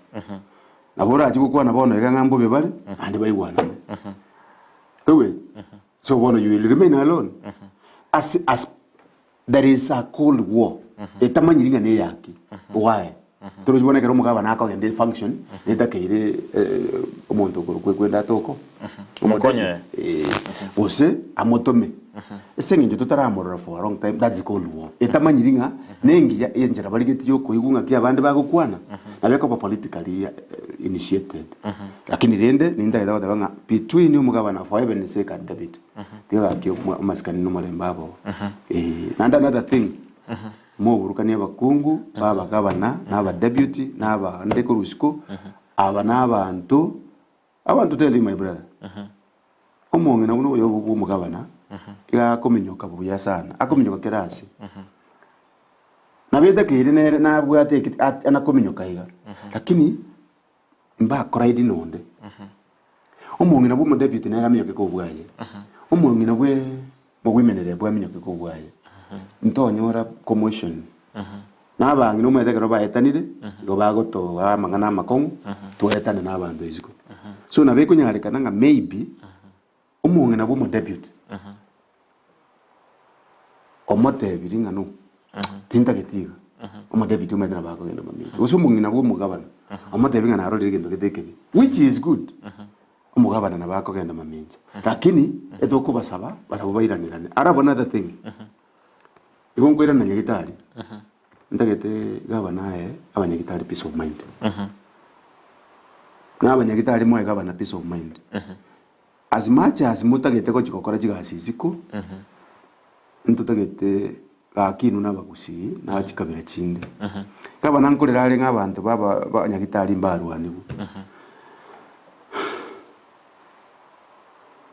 Speaker 2: Nabo orachie gokwana bono iga ng'a mbobe bare, naende baigwanane. Ewe, so bono you will remain alone. Ase as there is a cold war etamanyiri ng'a neyaki. Why? Torochi bono ekero omogabana akogenda efunction, netakeire eh, omonto okorokwa ekwende atoko.
Speaker 1: Omokonye.
Speaker 2: Eh, gose amotome. Ase eng'encho totaramorora for a long time, that is cold war. Etamanyiri ng'a nengiya enchera barigetie yokoigwa ng'aki abande bagokwana, nabo ekoba politically initiated. Lakini rende nintagete goteba ng'a between omogabana for heaven's sake and David, tiga gaki amasikani na omorembe aboo. Eh, naende another thing, moburukanie abakungu ba abagabana na abadeputy na abande korwa isiko, aba na abanto I want to tell you my brother, omong'ina buna oyo bwa omogabana, iga akominyoka buya sana, akominyoka kera ase. Nabo etakeire nere nabwate eke at- anakominyoka iga, lakini mbakoraidi nonde. Omong'ina bwa omodeputy nere aminyoke kobwaye, omong'ina bwe mogwimenere bwe aminyoke kobwaye, ntonyora commotion. Na abang'ina omanyete ekero baetanire, igo bagotoa amang'ana amakong'u, twaetane na abanto isiko. So nabo ekonyarekana ng'a maybe, omong'ina bwa omodeputy, omotebirie ng'a no, tintageti iga, omodeputy omanyete nabo akogenda mamincha. Gose omong'ina bwa omogabana, omotebi ng'a narorire egento gete ekebe, which is good, omogabana nabo akogenda mamincha. Lakini, etokobasaba, barabwo bairanerane. Alafu another thing, Igo nkoirana nyagitari, ntagete gavana aye abanyagitari peace of mind. Na abanyagitari moe gavana peace of mind. As much as motagete gochi gokora chigasi isiko, ntotagete gaki inwe na abagusii na chikabira chinde. Gavana nkorera are ng'a abanto ba aba abanyagitari mbarwanigwe.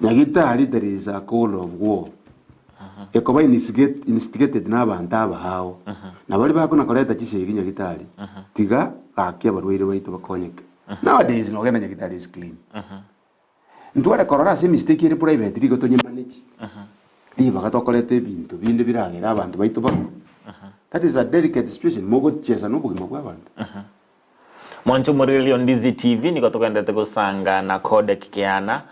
Speaker 2: Nyagitari there is a call of war ekoba instigated na abanto abaao na baria bakona koreta chisegi nyagitari tiga gaki abarwaire baito bakonyeke. Nowadays nogenda nyagitari is clean. Ntware korora ase emistake ere private rigo tonye manage ribaga tokoreta ebinto binde biragere abanto baito bakwe. That is a delicate situation mogochesa na obogima bwa abanto.
Speaker 1: Mwanche omorigereria o Ndizi TV nigo togenderete gosanga na Kodek Keana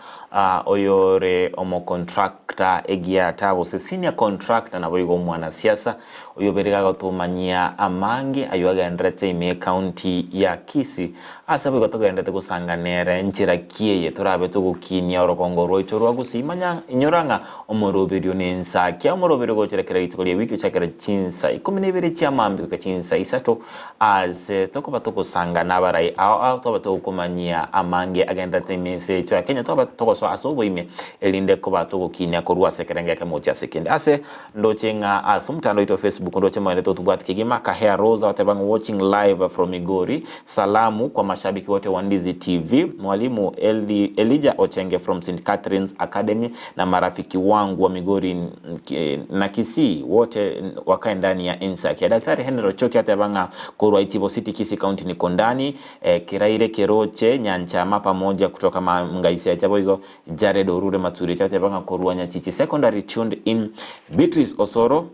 Speaker 1: oyore omocontractor egiata gose senior contractor naboigo omwanasiasa oyobeire gagotomanyia amange ayio agenderete ime ecounty ya Kisii ase boigo togenderete gosanga nere nchera ki eye torabe togokinia orogongo rwaito rwa Gusii manya inyora ng'a omoroberio nensakia omoroberio gochera kera rituko ria ewiki gochakera chinsa ikomi na ibere chia mambia goika chinsa isato Ase tokoba togosanga nabarai ao ao twaba togokomanyia amange agendererete ime ense yaito ya Kenya twaba togosoa ase oboime erinde koba togokinia korwa ase ekerengo ekemo gochia ase ekende. Ase ndoche ng'a ase omotandao oito wa Facebook ndoche moende totobwate kegima Kahea Rose agoteba ng'a watching live from Migori salamu kwa mashabiki wote wa Ndizi TV Mwalimu Eli, Elijah Ochenge from St Catherine's Academy na marafiki wangu wa Migori na Kisii wote wakae ndani ya Ensaki. Daktari Henry Ochoki ateba ng'a korwa Itibo City Kisii County niko ndani eh, Kiraire Keroche Nyanchama pamoja kutoka Mangaisia boigo Jared Orure Maturi ateba ng'a korwa Nyachichi Secondary tuned in Beatrice Osoro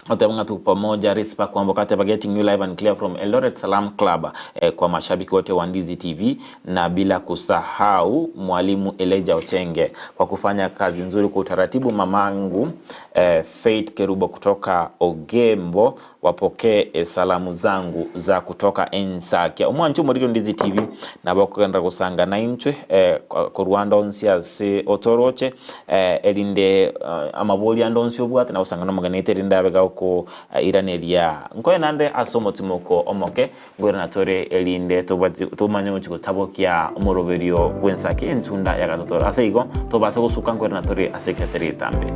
Speaker 1: Oteba ng'a tuko pamoja Rispa Kwamboka ateba getting you live and clear from Eldoret Salam Club eh, kwa mashabiki wote wa Ndizi TV na bila kusahau mwalimu Elijah Ochenge kwa kufanya kazi nzuri kwa utaratibu. Mamangu eh, Faith Kerubo kutoka Ogembo wapokee eh, salamu zangu za kutoka Ensakia. Omwancho omoriri Ndizi TV nabo okogenda gosanga naintwe eh, korwa ande onsi ase otoroche eh, erinde Amabori ande onsi obwate na gosangana omogenete erinde abe gakoiraneria. Nkoe naende ase omotimoko omoke, nkoirana tore erinde tomanye gochia gotabokia omoroberio bw'ensaki entunda ya gatato. Ase igo, tobase gosuka nkoirana tore ase ekiatere getambe.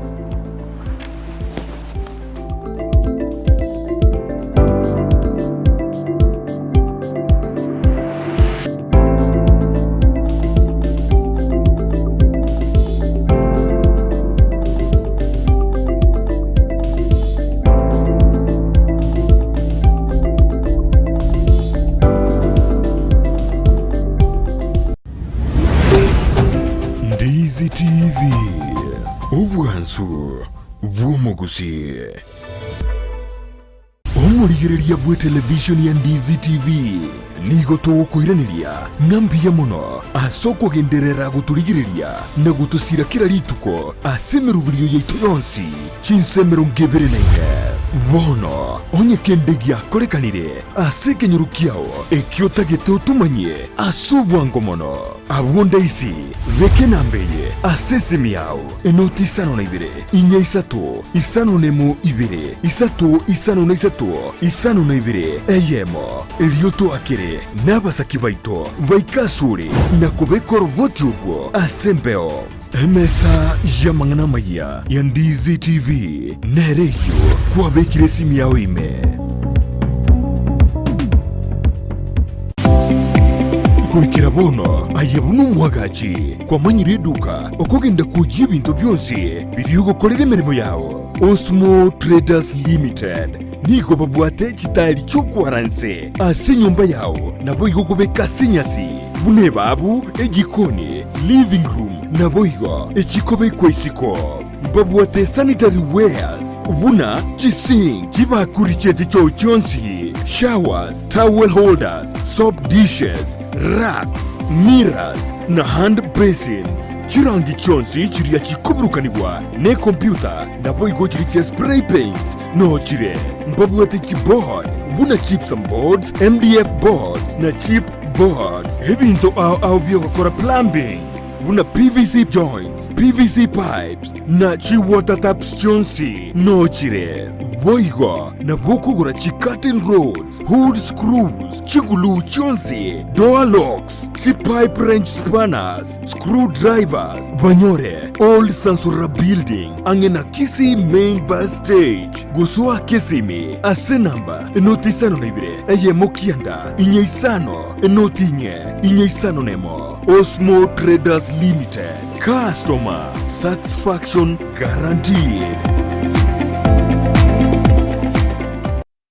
Speaker 3: bw'omogusii. Omorigereria bw'etelevishoni ya Ndizi TV nigo togokoiraneria ng'a mbuya mono ase okogenderera gotorigereria na gotosira kera rituko ase emeroberio yaito yonsi chinsa 24. Bono onye kende giakorekanire ase ekenyoro kiao ekio otagete otomanyie ase obwango mono, abwo ndaisi beka enamba eye ase esimi yao. Enoti isano na ibere, inya isato, isano nemo ibere, isato isano na isato, isano na ibere, eyemo. Erio toakere nabasaki baito baike asore na kobeka oroboti orwo ase embeo. Emesa y'amang'ana amayia ya Ndizi TV nere eyio kwabekire esimi yao ime. Goikera bono aye buna omwagachi kwamanyire eduka Okogenda kwoyia ebinto bionsi biria ogokorera emeremo yao. Osmo Traders Limited nigo babwate chitaeri chi'okwara nse ase enyomba yao naboigo okobeka ase enyasi buna ebabu, ejikoni, living room naboigo echikobekwa isiko. Mbabwate sanitary wares buna chisink, chibakuri chie chichoo chionsi, showers, towel holders, soap dishes, racks, mirrors, na hand basins. Chirangi chionsi chiria chikoburukanigwa nekompyuta naboigo chiria chia spray paints noo chire. Mbabwate chiboard buna gypsum boards, MDF boards na chip boards. Ebinto ao ao biogokora plumbing buna PVC joints, PVC pipes na chi water taps chionsi noo chire. Boigo nabo okogora chi curtain rods, hood screws, chiguluu chionsi, door locks, chipipe wrench spanners, screw drivers, banyore Old Sansura Building ang'e na Kisii Main Bus Stage. Gosoa Kisimi ase enamba enoti isano na ibere eyemo kianda inye isano enoti inye inye isano nemo. Osmo Traders Limited, Customer Satisfaction Guaranteed.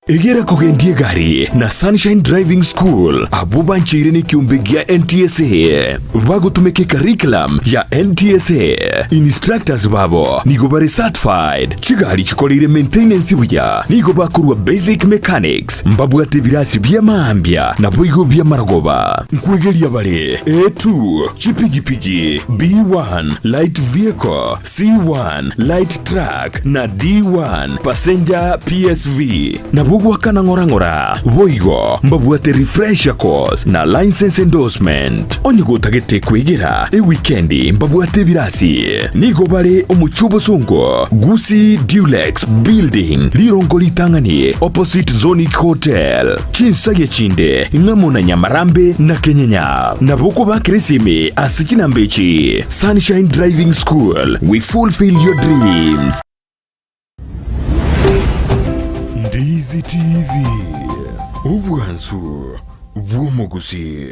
Speaker 3: Egera kogendia egari na Sunshine Driving School abwo bancheire nekiombe gia NTSA bagotumeka ecurriculum ya NTSA. Instructors babo nigo bare certified, chigari chikoreire maintenance buya, nigo bakorwa basic mechanics, mbabwate ebirasi bia maambia naboigo bi'amarogoba. Nkwegeria bare A2, chipigipigi, B1, light vehicle, C1, light truck, na D1, passenger PSV. Nabwo goakana ng'ora ng'ora. Boigo mbabwate refresher course na license endorsement. Onye gotagete kwegera ewikendi mbabwate ebirasi. Nigo bare omochie obosongo, Gusii Dulux Building, rirongo ritang'ani opposite Zonic Hotel. Chinsagia chinde ng'amo na Nyamarambe na Kenyenya. Nabo okobakera esimi ase chinamba echi, Sunshine Driving School, we fulfill your dreams. Ndizi TV, obwansu bw'omogusii.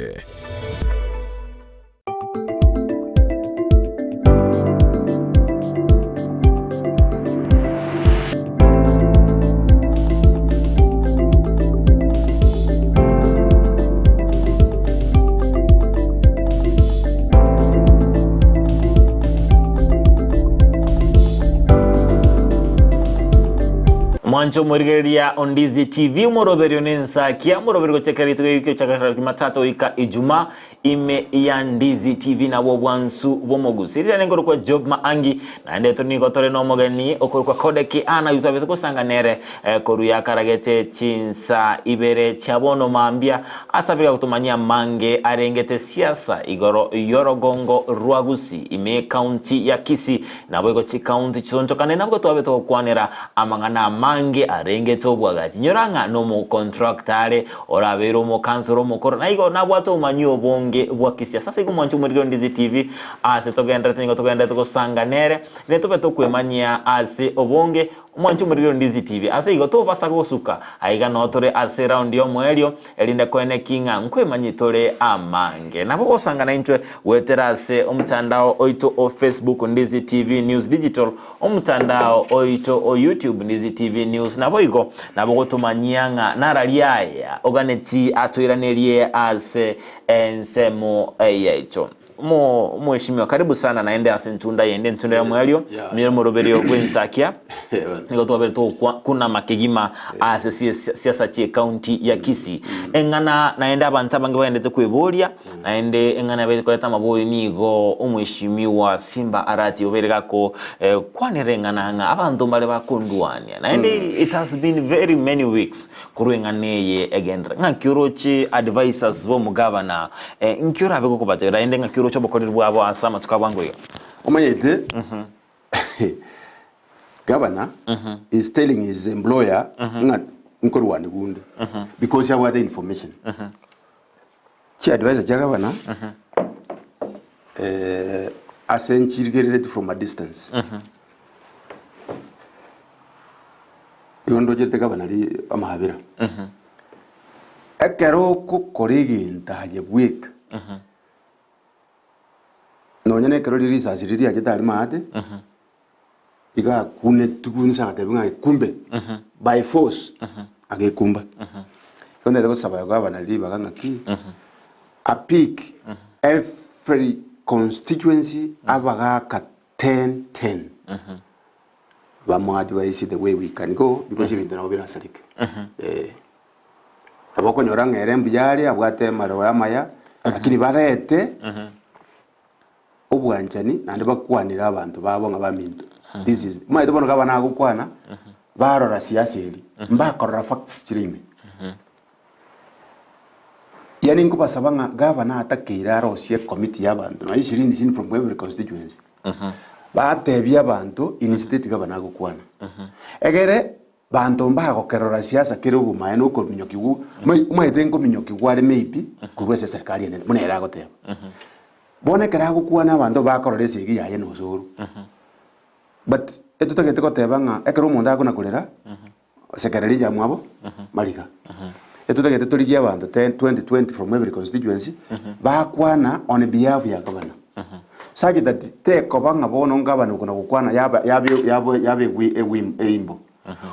Speaker 1: Mwanche omorigereria Ondizi TV omoroberio nensakia omoroberio gochakera rituko rikio chakera Jumatatu goika Ijumaa Ime ya Ndizi TV nabwo obwansu bw'omogusi. Riria nenkorokwa Job Maangi, naende tore nigo tore nomogeni okorokwa Kodeki Anna oyio twabete gosanga nere eh, korwa yakaragete chinsa ibere chia bono mambia ase abere gotomanyia amange arengete siasa igoro y'orogongo rwa Gusii ime ekaunti ya Kisii Naboigo chikaunti chisonchokane nabwo twabete gokwanera amang'ana amange arengete obwagachi. Nyora ng'a nomocontractor are, orabeire omokansoro omokoro, na igo nabwate obomanyi obonge bwa kisiasa. Ase igo mwanche omorikire o Ndizi TV, ase togendererete nigo togendererete gosanga nere, ne tobe tokwemanyia ase obonge. Mwanche omorikire o Ndizi TV. Ase igo tobasa gosuka aiga noo tore ase eround y'omoerio, erinde koene ki ng'a nkwemanyie tore amange. Nabo gosanga naintwe goetera ase omotandao oito o Facebook Ndizi TV News Digital, omotandao oito o YouTube Ndizi TV News, naboigo nabo gotomanyia ng'a nararia aya oganeti atoiranerie ase ensemo yaito. Omo omweshimiwa karibu sana naende ase entunda yende entunda ya
Speaker 2: Yes,
Speaker 1: omwerio
Speaker 2: yeah.
Speaker 1: mire omoroberio bw'ensakia
Speaker 2: Eh, bono.
Speaker 1: nigo twabere togokwa kunama kegima ase sie- siasa chie county ya Kisii eng'ana naende abanto abange bagendete kweboria naende eng'ana yabeire koreta amabori nigo omweshimiwa Simba Arati obeire gako eh, kwanera eng'ana ng'a abanto mbare bakondwania naende it has been very many weeks Korwa eng'ana eye egenderere, ng'aki oroche advisers b'omogabana, nki orabe gokobatebia, naende ng'aki oroche obokoreri bwabo ase amatuko a bwango iga?
Speaker 2: Omanyete governor is telling his employer ng'a nkorwanigwa onde because abwate information. Chi advisor chia governor ase nchirigereretie from a distance. Igo ndochete gavana ri amaabera. Ekero ogokora egento aye bweka, nonya na ekero ririsasi riria riachete aria maate, iga akunetwe inse agatebia ng'a ekumbe by force, agekumba. Igo ntagete gosaba gavana ribaga ng'aki, apick every constituency abagaka 10 10. Bamoadvise the way we can go because ebinto nabo birasareke. Eh. Nabo okonyora ng'a ere mbuya are abwate amaroro amaya lakini barete obwanchani naende bakwanere abanto babo ng'a baminto. This is omanyete bono gavana agokwana barora siasa eria mbakorora facts chire ime. Yaani nkobasaba ng'a gavana atakeire arosie ecommittee ya abanto nonya ishirini ishirini from every constituency. Batebie abanto instead gavana agokwana. Egere banto mbagokerora siasa kere obomaene okominyokigwa omanyete nkominyokigwa are maybe korwa ase eserikari enene buna ere agoteba. Bono ekero agokwana abanto bakorora esegi yaye na osoro. But etotagete goteba ng'a ekero omonto akona korera Sekerera ejamwabo mariga. Etotagete torigie abanto 10, 20, 20 from every constituency bakwana on behalf ya governor. Such that tekoba ng'a bono governor okona gokwana yaba yaba yaba yaba egwi egwi eimbo.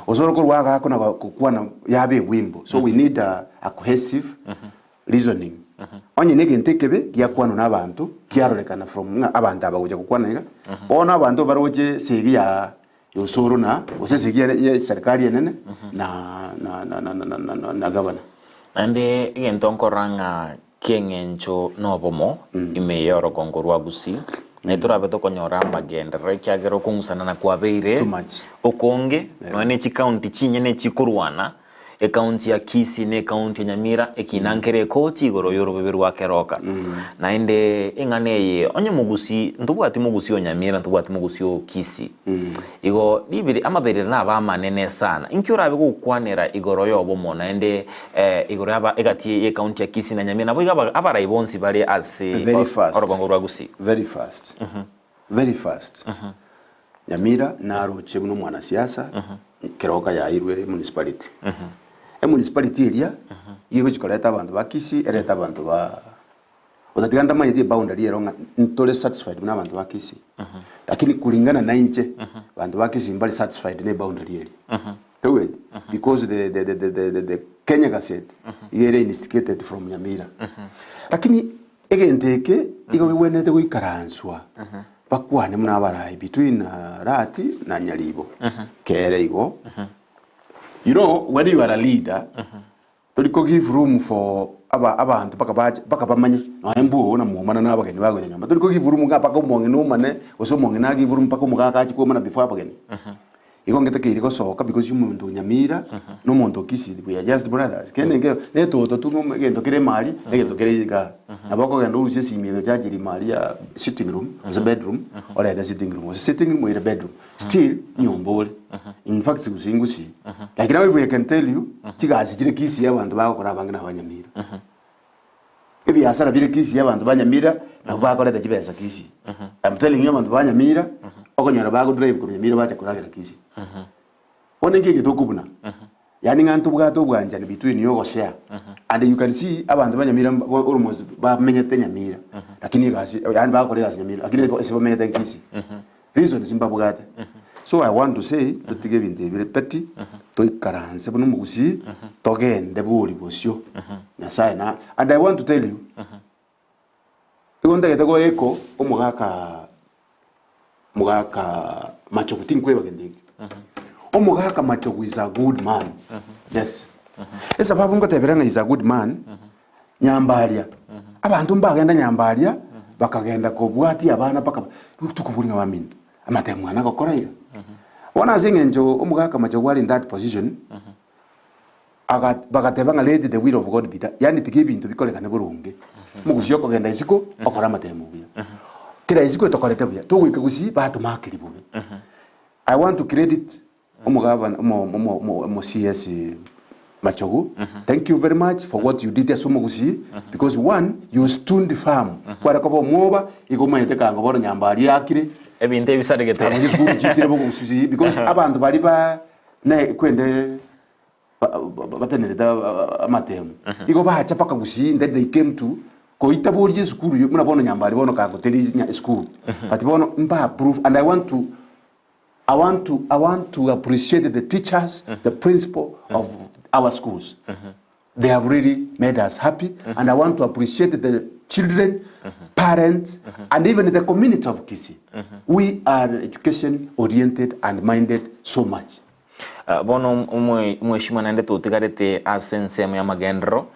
Speaker 2: Osoro korwa iga akona gokwana yaba egwimbo. So we need a, a cohesive reasoning. Onye na egento ekebe giakwanwa na abanto kiarorekana from ng'a abanto aba gocha gokwana iga, bono abanto baroche esegi ya Osoro na gose esegi ere ye serikali enene na na na na na na na na gavana.
Speaker 1: Naende egento nkorora ng'a ki'eng'encho nobomo ime y'orogongo rwa Gusii, na torabe tokonyora amagenderero ekiagera okong'usanana kwabeire
Speaker 2: Too much.
Speaker 1: okonge, nonya ne chikaunti chinyene chikorwana, Ekaunti ya Kisii na ekaunti ya Nyamira ekina nkere ekoti igoro y'orobebe rwa Keroka. Naende eng'ana eye onye mogusii ntobwati mogusii o Nyamira ntobwati mogusii o Kisii. Igo ribiri amaberera nabe amanene sana. Inki orabe gokwanera igoro y'obomo naende igoro y'aba egati y'ekaunti ya Kisii na Nyamira naboigo aba abarai bonsi bare ase
Speaker 2: Very fast.
Speaker 1: orogongo rwa Gusii.
Speaker 2: Very fast. Very fast. Nyamira naroche buna omwanasiasa keroka yairwe emunicipality. Emunicipality eria igo egochi koreta abanto ba Kisii erete abanto ba otatiga ntamanyeti eboundary ero ng'a ntore satisfied buna abanto ba Kisii. Lakini kulingana na inche abanto ba Kisii mbari satisfied na eboundary eria. Toigweti? Because the, the, the, the, the, the, the Kenya Gazette iga ere instigated from Nyamira. Lakini egento eke igo kegwenerete goikaranswa bakwane buna abarai between Arati na Nyaribo. Kere igo. You know, when you are a leader, tori ko give room for aba abanto mpaka bache mpaka bamanye nonya mbwogo na mwomana na abageni bagocha nyomba. Tori ko give room ng'a mpaka omong'ina omane gose omong'ina a give room mpaka omogaka ache kwomana before abageni. Igo ngetakeire gosoka because omonto o Nyamira na omonto o Kisii we are just brothers. Kende nkeiyo na etoto tu na egento kere emari na egento kere igaa. Nabo okogenda orusie esimi eye ochargerie emari ya sitting room gose bedroom orete sitting room gose sitting room oire bedroom. Still nyomba ore. In fact gusii ngusii. Lakini now if I can tell you chigasi chire Kisii abanto bagokora abange na abanyamira. Ebiasara bire Kisii abanto ba Nyamira nabwo bakoreta chibesa Kisii. I'm telling you abanto ba Nyamira okonyora bago drive korwa Nyamira bacha koragera Kisii. Bono inki eke tokobuna? Yaani ng'a ntobwate obwanchani between ya ogoshare and you can see abanto ba Nyamira mba almost bamenyete Nyamira lakini egasi yaani bagokora egasi Nyamira lakini ase bamenyete Kisii. Reasons mbabwate. So I want to say totige ebinto ebi bire petty, toikaranse buna omogusii, togende bori bosio. Nyasaye na and I want to tell you, Igo ntagete goeko omogaka Mogaka Machogu tinkweba gento ekio. Omogaka Machogu is a good man. Yes. Esababu ngotebera ng'a is a good man, Nyambaria, abanto mbagenda Nyambaria, bakagenda kobwatia abana mpaka tokobori ng'a baminto, amatemo mwana agokora iga. Bono ase eng'encho omogaka Machogu are in that position, aga bagateba ng'a let the will of God be done, yaani tiga ebinto bikorekane boronge. Omogusii okogenda isiko, okore amatemo buya. Kera isiko etokorete buya, togoika gusii batomakeria bobe. I want to credit omogavana omo omo omo omo CS Machogu, thank you very much for what you did ase omogusii, because one, you stood firm, kware koba omwoba, igo omanyete kango bono nyambari eakire,
Speaker 1: Ebinto ebisaregete.
Speaker 2: Abo chisukuru chiikire bogusii because abanto baria ba ne kwende batenerete amatemo igo bacha mpaka gusii then they came to koita boria esukuru yo buna bono nyambari bono kagoteri esukuru but bono mba approve and I want to I want to I want to appreciate the teachers the principal of our schools they have really made us happy and I want to appreciate the children parents and even the community of Kisii we are education oriented and minded so much.
Speaker 1: Bono omweshimwa naende totigarete ase ensemo y'amagenderero,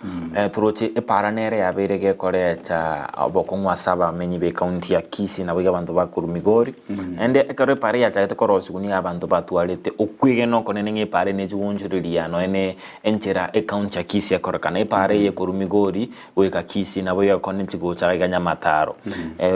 Speaker 1: toroche epaara nere yabeire gekorecha obokong'u ase abamenyi b'ecounty ya Kisii naboigo abanto ba korwa Migori. Naende ekero epaara yachagete korosigwa nigo abanto batwarete okwegena okonene ng'a epaara eye nechi goonchoreria nonya ne enchera ecounty ya Kisii ekorekana. Epaara eye korwa Migori goika Kisii naboigo ekonechi gocha iga Nyamataro.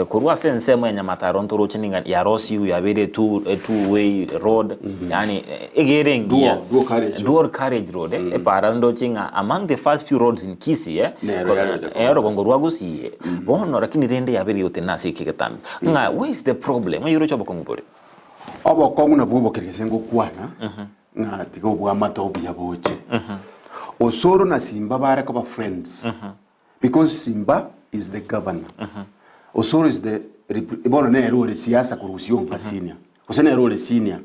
Speaker 1: Korwa ase ensemo ya Nyamataro ntoroche niga yarosigwe yabeire e two e two way road yaani egere engiya.
Speaker 2: Dual, dual carriage road.
Speaker 1: Dual carriage road eh, epara ndoche ng'a among the first few roads in Kisii eh,
Speaker 2: Nero yarecha koba.
Speaker 1: eh, orogongo rwa Gusii eh, bono lakini rende yabeire gotenena ase eke egetambe. Ng'a where is the problem? Ng'a oroche obokong'u bore.
Speaker 2: Obokong'u nabwo obokereria ase ngokwana ng'a tiga obwamate obuya boche. Osoro na Simba bare koba friends because Simba is the governor. Osoro is the repre- bono nere ore siasa korwa gusii onka senior. Gose nere ore senior.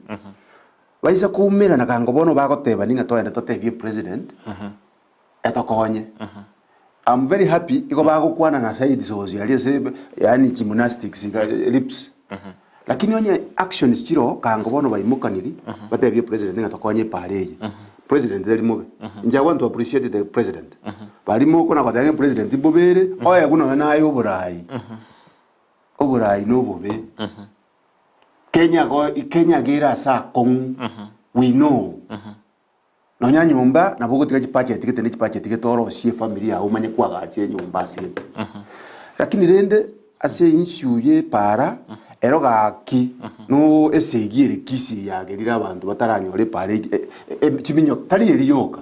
Speaker 2: Baisa koumerana kango bono bagotebani ng'a toende totebie president etokonye. I'm very happy igo bagokwana na Said Sozi aria ase yaani gymnastics iga lips. Lakini onye actions chiroo kango bono baimokaniri batebie president ng'a tokonye epara eye. President tari mobe. Inche I want to appreciate the president. Baria mokona goteba ng'a president mbobe ere, oegwe nonya naye oborai. Oborai na obobe. Kenya go Kenya iga ere ase akong'u, we know. Nonya nyomba nabo ogotiga chibudget gete ne chibudget gete orosie efamiri yago omanye koagacha enyomba ase gete. Lakini rende ase issue ye epaara ero gaki no esegi ere Kisii yagerire abanto bataranyora epaara eye chiminyo tari eria yoka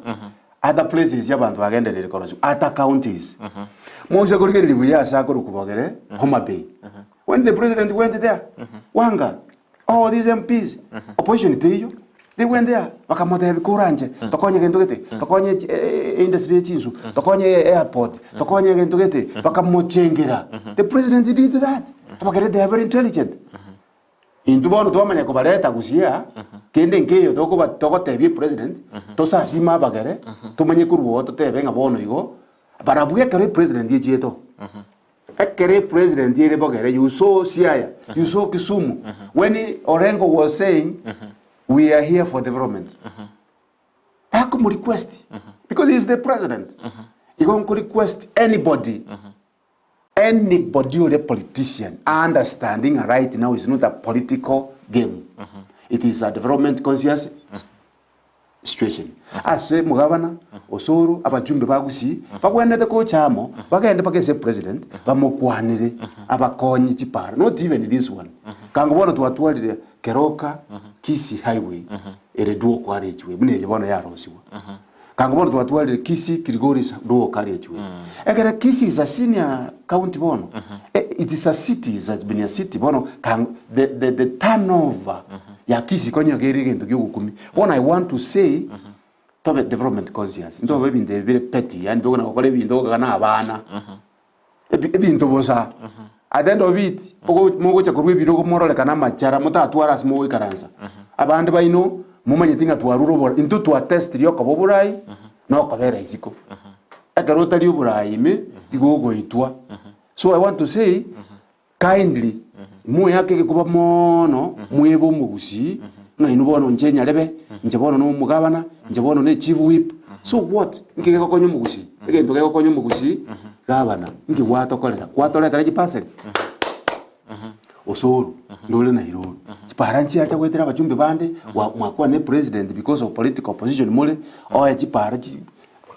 Speaker 2: other places abanto bagenderere korosigwa other counties. Moise korigereria buya ase akorokwa bogere Homa Bay when the president went there wanga All these MPs, opposition teiyo, they went there bakamotebia koranche tokonye gento gete, tokonye chi- e- e- industry ye chinsu, tokonye airport, tokonye gento gete, bakamochengera. The president did that. Abakere they are very intelligent. Intwe bono twamanya kobareta gusii aa, kende nkeiyo tokoba togotebia president, tosasime abagere, tomanye korwa oo totebe ng'a bono igo, barabwo ekero epresident echiete oo. Ekero epresident ere bogere you saw Siaya, you saw Kisumu when Orengo was saying we are here for development. Bakomo request because he is the president. Igo nko request anybody anybody ore politician understanding right now is not a political game. It is a development conscious situation. Ase omogabana, Osoro, abachumbe ba Gusii bagwenerete gocha amo bagende mpaka ase president bamokwanere abakonye chipara not even this one. Kango bono twatwarire Keroka Kisii highway ere dual carriageway buna eye bono yarosigwa. Kango bono twatwarire Kisii Kilgoris dual carriageway. Ekere Kisii is a senior county bono it is a city it has been a city bono kango the the the turnover ya Kisii konya iga ere egento giogokumia. Bono I want to say, tobe development conscious, ntobe ebinto ebi bire petty, yaani tokona gokora ebinto gokaga na abana, ebi ebinto bosa. At the end of it, ogo mogocha korwa ebirogo mororekane amachara motatware ase mogoikaransa. Abande baino, momanyeti ng'a twarure obora intwe twatestiri okoba oborai, na okobera isiko. Ekero otari oborai ime, igo ogoitwa. So I want to say kindly moyake egekuba moono mwebe omogusii ng'a inwe bono inche nyarebe, inche bono na omogabana, inche bono na echief whip. So what? Nki gegokonya omogusii? Egento gegokonya omogusii, gabana, nki gwatokorera? Gwatoretera chipaseri? Osoro, ndore Nairobi. Chipara nchiacha goetera abachumbe bande, gwa- mwakwana ne president because of political position more, oe chipara chi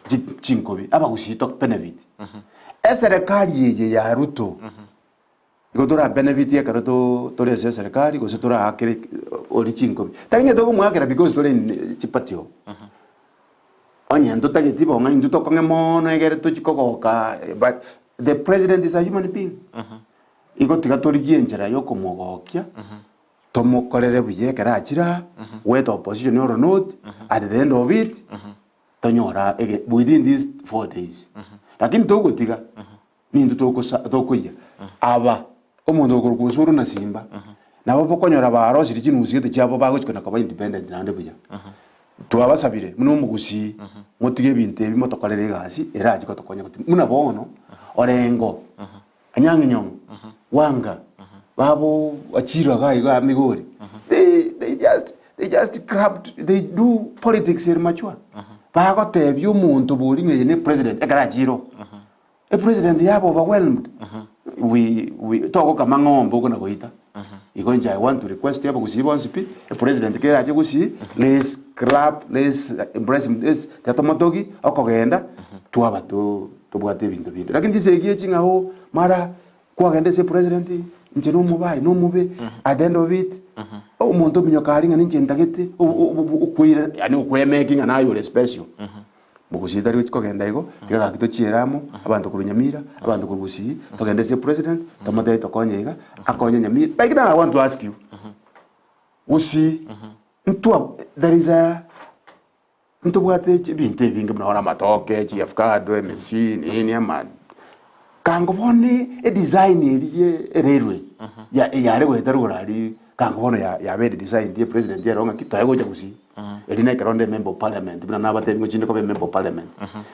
Speaker 2: chi chinkobi, abagusii to benefit. Eserekari eye ya Ruto, igo tora benefit ekero to tore ase eserekari gose toraakere oria chinkobi. Tari ng'a togomoakera because tore in chiparty oo. Onye ntotageti bong'a intwe tokong'e moono egere tochi kogoka but the president is a human being. Igo tiga torigie enchera yokomogokia, tomokorere buya ekero achire aa, whether opposition or not, at the end of it, tonyora ege within these 4 days. Lakini togotiga, nintwe tokosa tokoyia. Aba, omonto okorokwa Osoro na Simba, nabo bokonyora barosirie chinusu gete chiabo bagochia na koba independent naende buya. Twabasabire buna omogusii, motige ebinto ebi motokorere egasi erachi gotokonya goti buna bono, Orengo. Anyang'i Nyong'o, Wanga, babo Achiro iga iga Migori, they, they just, they just corrupt, they do politics ere machwa. Bagotebia omonto bori ng'a eye ne president ekero achire oo. E president yaba overwhelmed. We, we, togokama ng'ombe okona goita. Igo inche I want to request abagusii bonsi pi, e president kera ache gusii, let's clap, let's embrace him, let's tiga tomotogi, okogenda, twaba to tobwate ebinto binde. Lakini chisegi echi ng'a oo, mara kwagenda ase epresident, inche nomobae, nomobe, at the end of it, omonto ominyoka aria ng'a ninche ntagete, okweire yaani okwemeki ng'a naye ore special. Mogusii tari gochi kogenda igo, tiga gaki tochiere amo, abanto korwa Nyamira, abanto korwa Gusii, togende ase epresident, tomotebie tokonye iga, akonye Nyamira. Like now I want to ask you, Gusii, ntwa there is a Ntobwate ebinto ebinge buna bono amatoke, chiavocado, emesi, nini ama kango bono edesign eria ye erailway ya yare goeta rogoro aria kango bono ya yabeire designed ye president ero ng'aki toe gocha gusii. Erio na ekero onde member of parliament buna nabatebi ng'a chinde koba emember of parliament.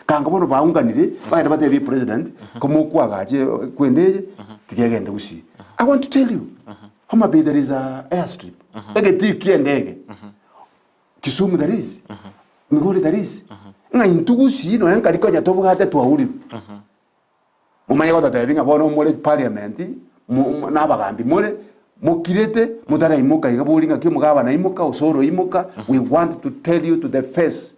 Speaker 2: Kango bono baunganire bagende batebie president komokwagacha ekwende eye tiga egende gusii. I want to tell you, Homa Bay there is a airstrip, egetii kia endege. Kisumu there is, Migori there is, ng'a intwe gusii nonya nkari konya tobwate twaurirwe. Momanye gototebi ng'a bono more parliament, mo- mo- na abagambi more, mokirete, motaraimoka iga bori ng'aki omogabana imoka, Osoro imoka, we want to tell you to the face,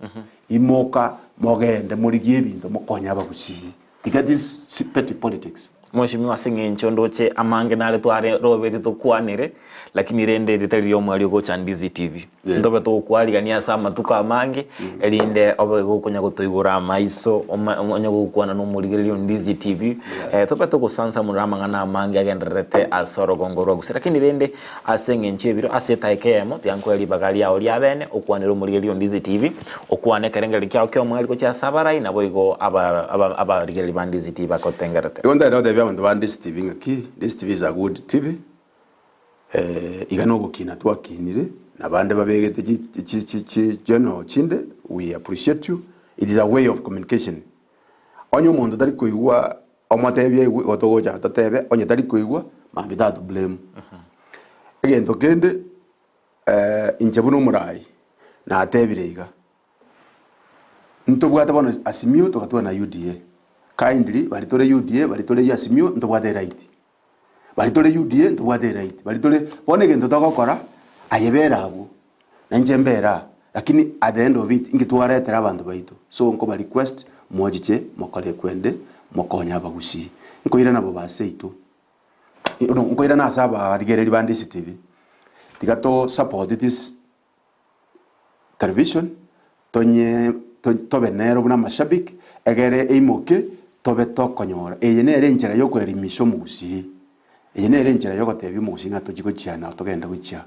Speaker 2: imoka mogende morigie ebinto mokonye abagusii. Tiga this petty politics.
Speaker 1: Mweshimiwa ase eng'encho ndoche amange nare tware robetie tokwanere, lakini rende eri tari riomwaria ogocha Ndizi TV.
Speaker 2: Yes.
Speaker 1: Ntobe togokwarigania ase amatuko amange, erinde obe gokonya gotoigora amaiso, oma- onye gokwana na omorigereria o Ndizi TV, eh, tobe togosansamorera amang'ana amange agendererete ase orogongo rwa Gusii. Lakini rende ase eng'encho y'ebiro, ase etaika eyemo, tiga nkoe ribaga riao ria bene, okwanere omorigereria o Ndizi TV, okwane ekerengererio kiao ki'omweri gochia ase abarai, naboigo aba aba abarigereria ba Ndizi TV bagotengerete.
Speaker 2: Igo ntagete gotebia abanto ba Ndizi TV ng'aki, Ndizi TV is a good TV, iga nogokina twakinire, na bande babegete chi chi chi chi channel chinde, we appreciate you, it is a way of communication. Onye omonto tari koigwa Omotebie aigwe igo togocha totebe onye tari koigwa mambia tatu blame. Egento kende inche buna omorai natebire iga, ntobwate bono Azimio togatwara na UDA, kindly baria tore UDA baria tore Azimio ntobwate eright, baria tore UDA ntobwate eright, baria tore bono egento togokora aye bera abwo na inche mbere aa lakini at the end of it inki twaretera abanto baito so nkoba request mochiche mokore ekwende mokonye abagusii. Nkoirana bobe ase seito no nkoirana ase abarigereri ba Ndisi TV tiga to support this television tonye tobe nero buna amashabiki egere eimoke tobe tokonyora eye nere enchera yokoelimisha omogusii. Eye nere enchera yogotebia omogusii ng'a tochie gochia na togende gochia.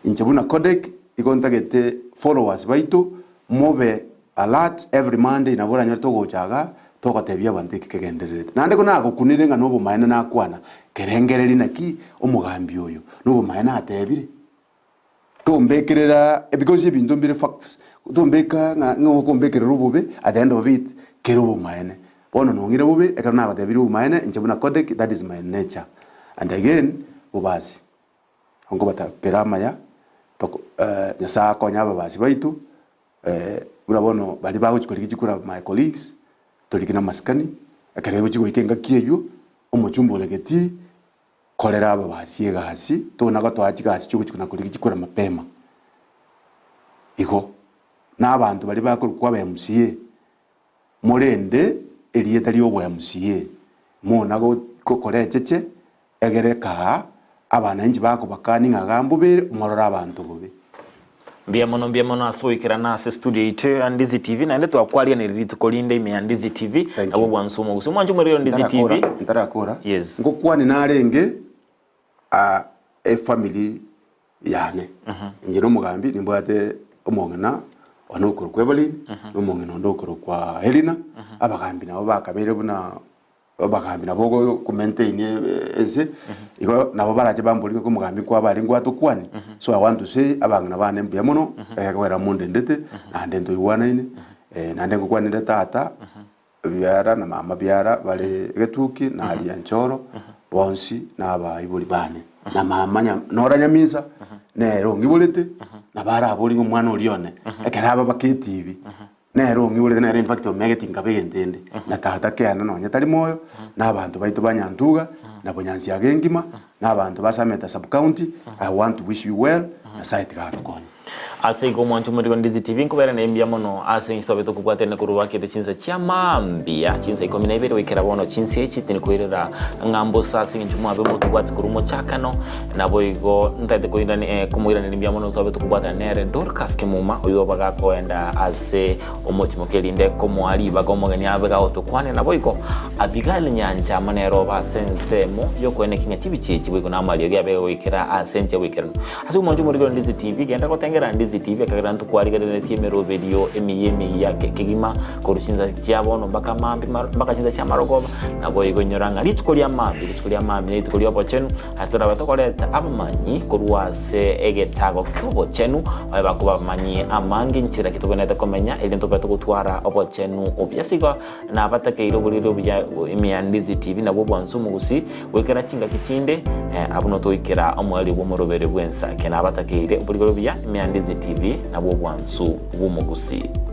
Speaker 2: Inche buna Kodek igo ntagete followers baito mobe alert every Monday nabo oranyore togocha igaa togotebia abanto eki kegendererete. Naende ko nagokunire ng'a nobomaene nakwana, kerengereri naki omogambi oyo nobomaene atebire. Tombekerera because ebinto mbire facts, tombeka ng'a ng'a okombekerera obobe at the end of it kere obomaene. Bono nong'ire bobe ekero nagotebirie obomaene inche buna Kodek that is my nature and again bobasi nkobatakera amaya toko Nyasaye akonye ababasi baito buna bono baria bagochia korigia chikura my colleagues toriki namasikani ekero egochia goika engaki eywo omochumba ore getii korera ababasi egasi tona gotoa chigasi chiogochia kona korigia chikura mapema igo na abanto baria bakorokwa aba MCA Morende erieta ri'obo MCA, mona gokora echeche, egere kaa abananchi bakobakani ng'a iga mbobere, morore abanto bobe.
Speaker 1: Mbuya mono mbuya mono ase goikerana ase studio yaito ya Ndizi TV naende twakwariganirie rituko rinde ime ya Ndizi TV
Speaker 2: Thank
Speaker 1: nabwo
Speaker 2: you.
Speaker 1: bwansu omogusi omwanche omorero Ndizi TV
Speaker 2: Ntarakora, ntarakora.
Speaker 1: Yes.
Speaker 2: Ngokwani narenge ah, efamily yane. Inche nomogambi nimbwate omong'ina one okorokwa Evelyn, na omong'ina onde okorokwa Helena, abagambi nabo bakabeire buna abagambi nabo ogo komaintain ense, igo nabo barache bamborie ng'a omogambi nkwaba aria ngwatokwanie, so I want to say abang'ina bane mbuya mono, ekero mondendete, naende ntoigwanaine, naende ngokwanere tata. Biara na mama biara bare egetuki na aria nchoro bonsi na abaibori bane na mama nya nora nyaminsa nere ong'iborete nabo arabori ng'a omwana oria one ekero aba baketibi nere ong'iborete nere in fact omegeti nkaba egento ende na tata kiane nonye tari moyo na abanto baito ba Nyantuga na Bonyansiaga engima na abanto ba Sameta sub county I want to wish you well Nyasaye tiga atokonye.
Speaker 1: Ase igo omwancho omoriko Ndizi TV nkobera naye mbuya mono ase inche twabete okobwaterana korwa bakete chinsa chia mambia chinsa ikomi na ibere goikera bono chinsa echi tinikoirera ng'a mbosa ase eng'encho mwabe motobwati korwa omochakano naboigo ntagete koirani eh, komoiraneria mbuya mono twabete okobwatana nere Dorcas Kemuma oyio bagakoenda ase Omotimoke erinde komoa ribaga omogeni abe gagotokwania naboigo Abigaili nyancha amo nere obe ase ensemo y'okoeneki ng'a chibichi echi boigo namariogi abe goikera ase enchera y'oboikeranu. Ase omonche omorikore Ndizi TV, genda gotengera Ndizi TV ekagera ntokwarigereretie emeroberio emiya emiya kegima korwa chinsa chia bono mpaka mambia mpaka chinsa chia marogoba, naboigo inyora ng'a rituko ria mambia, rituko ria mambia nerituko ri'obochenu ase torabe tokoreta abamanyi korwa ase egetago ki'obochenu, babe bakoba abamanyi amange inchera ki tobwenerete komenya erinde tobe togotwara obochenu obuya. Ase igo nabatakeire oboriri obuya ime ya Ndizi TV nabwo obwansu omogusii goikera chingaki chinde abwo notoikera omoerio bw'omorobere bw'ensake. Nabatakeire oboriri obuya ime ya Ndizi TV nabwo obwansu bw'omogusii.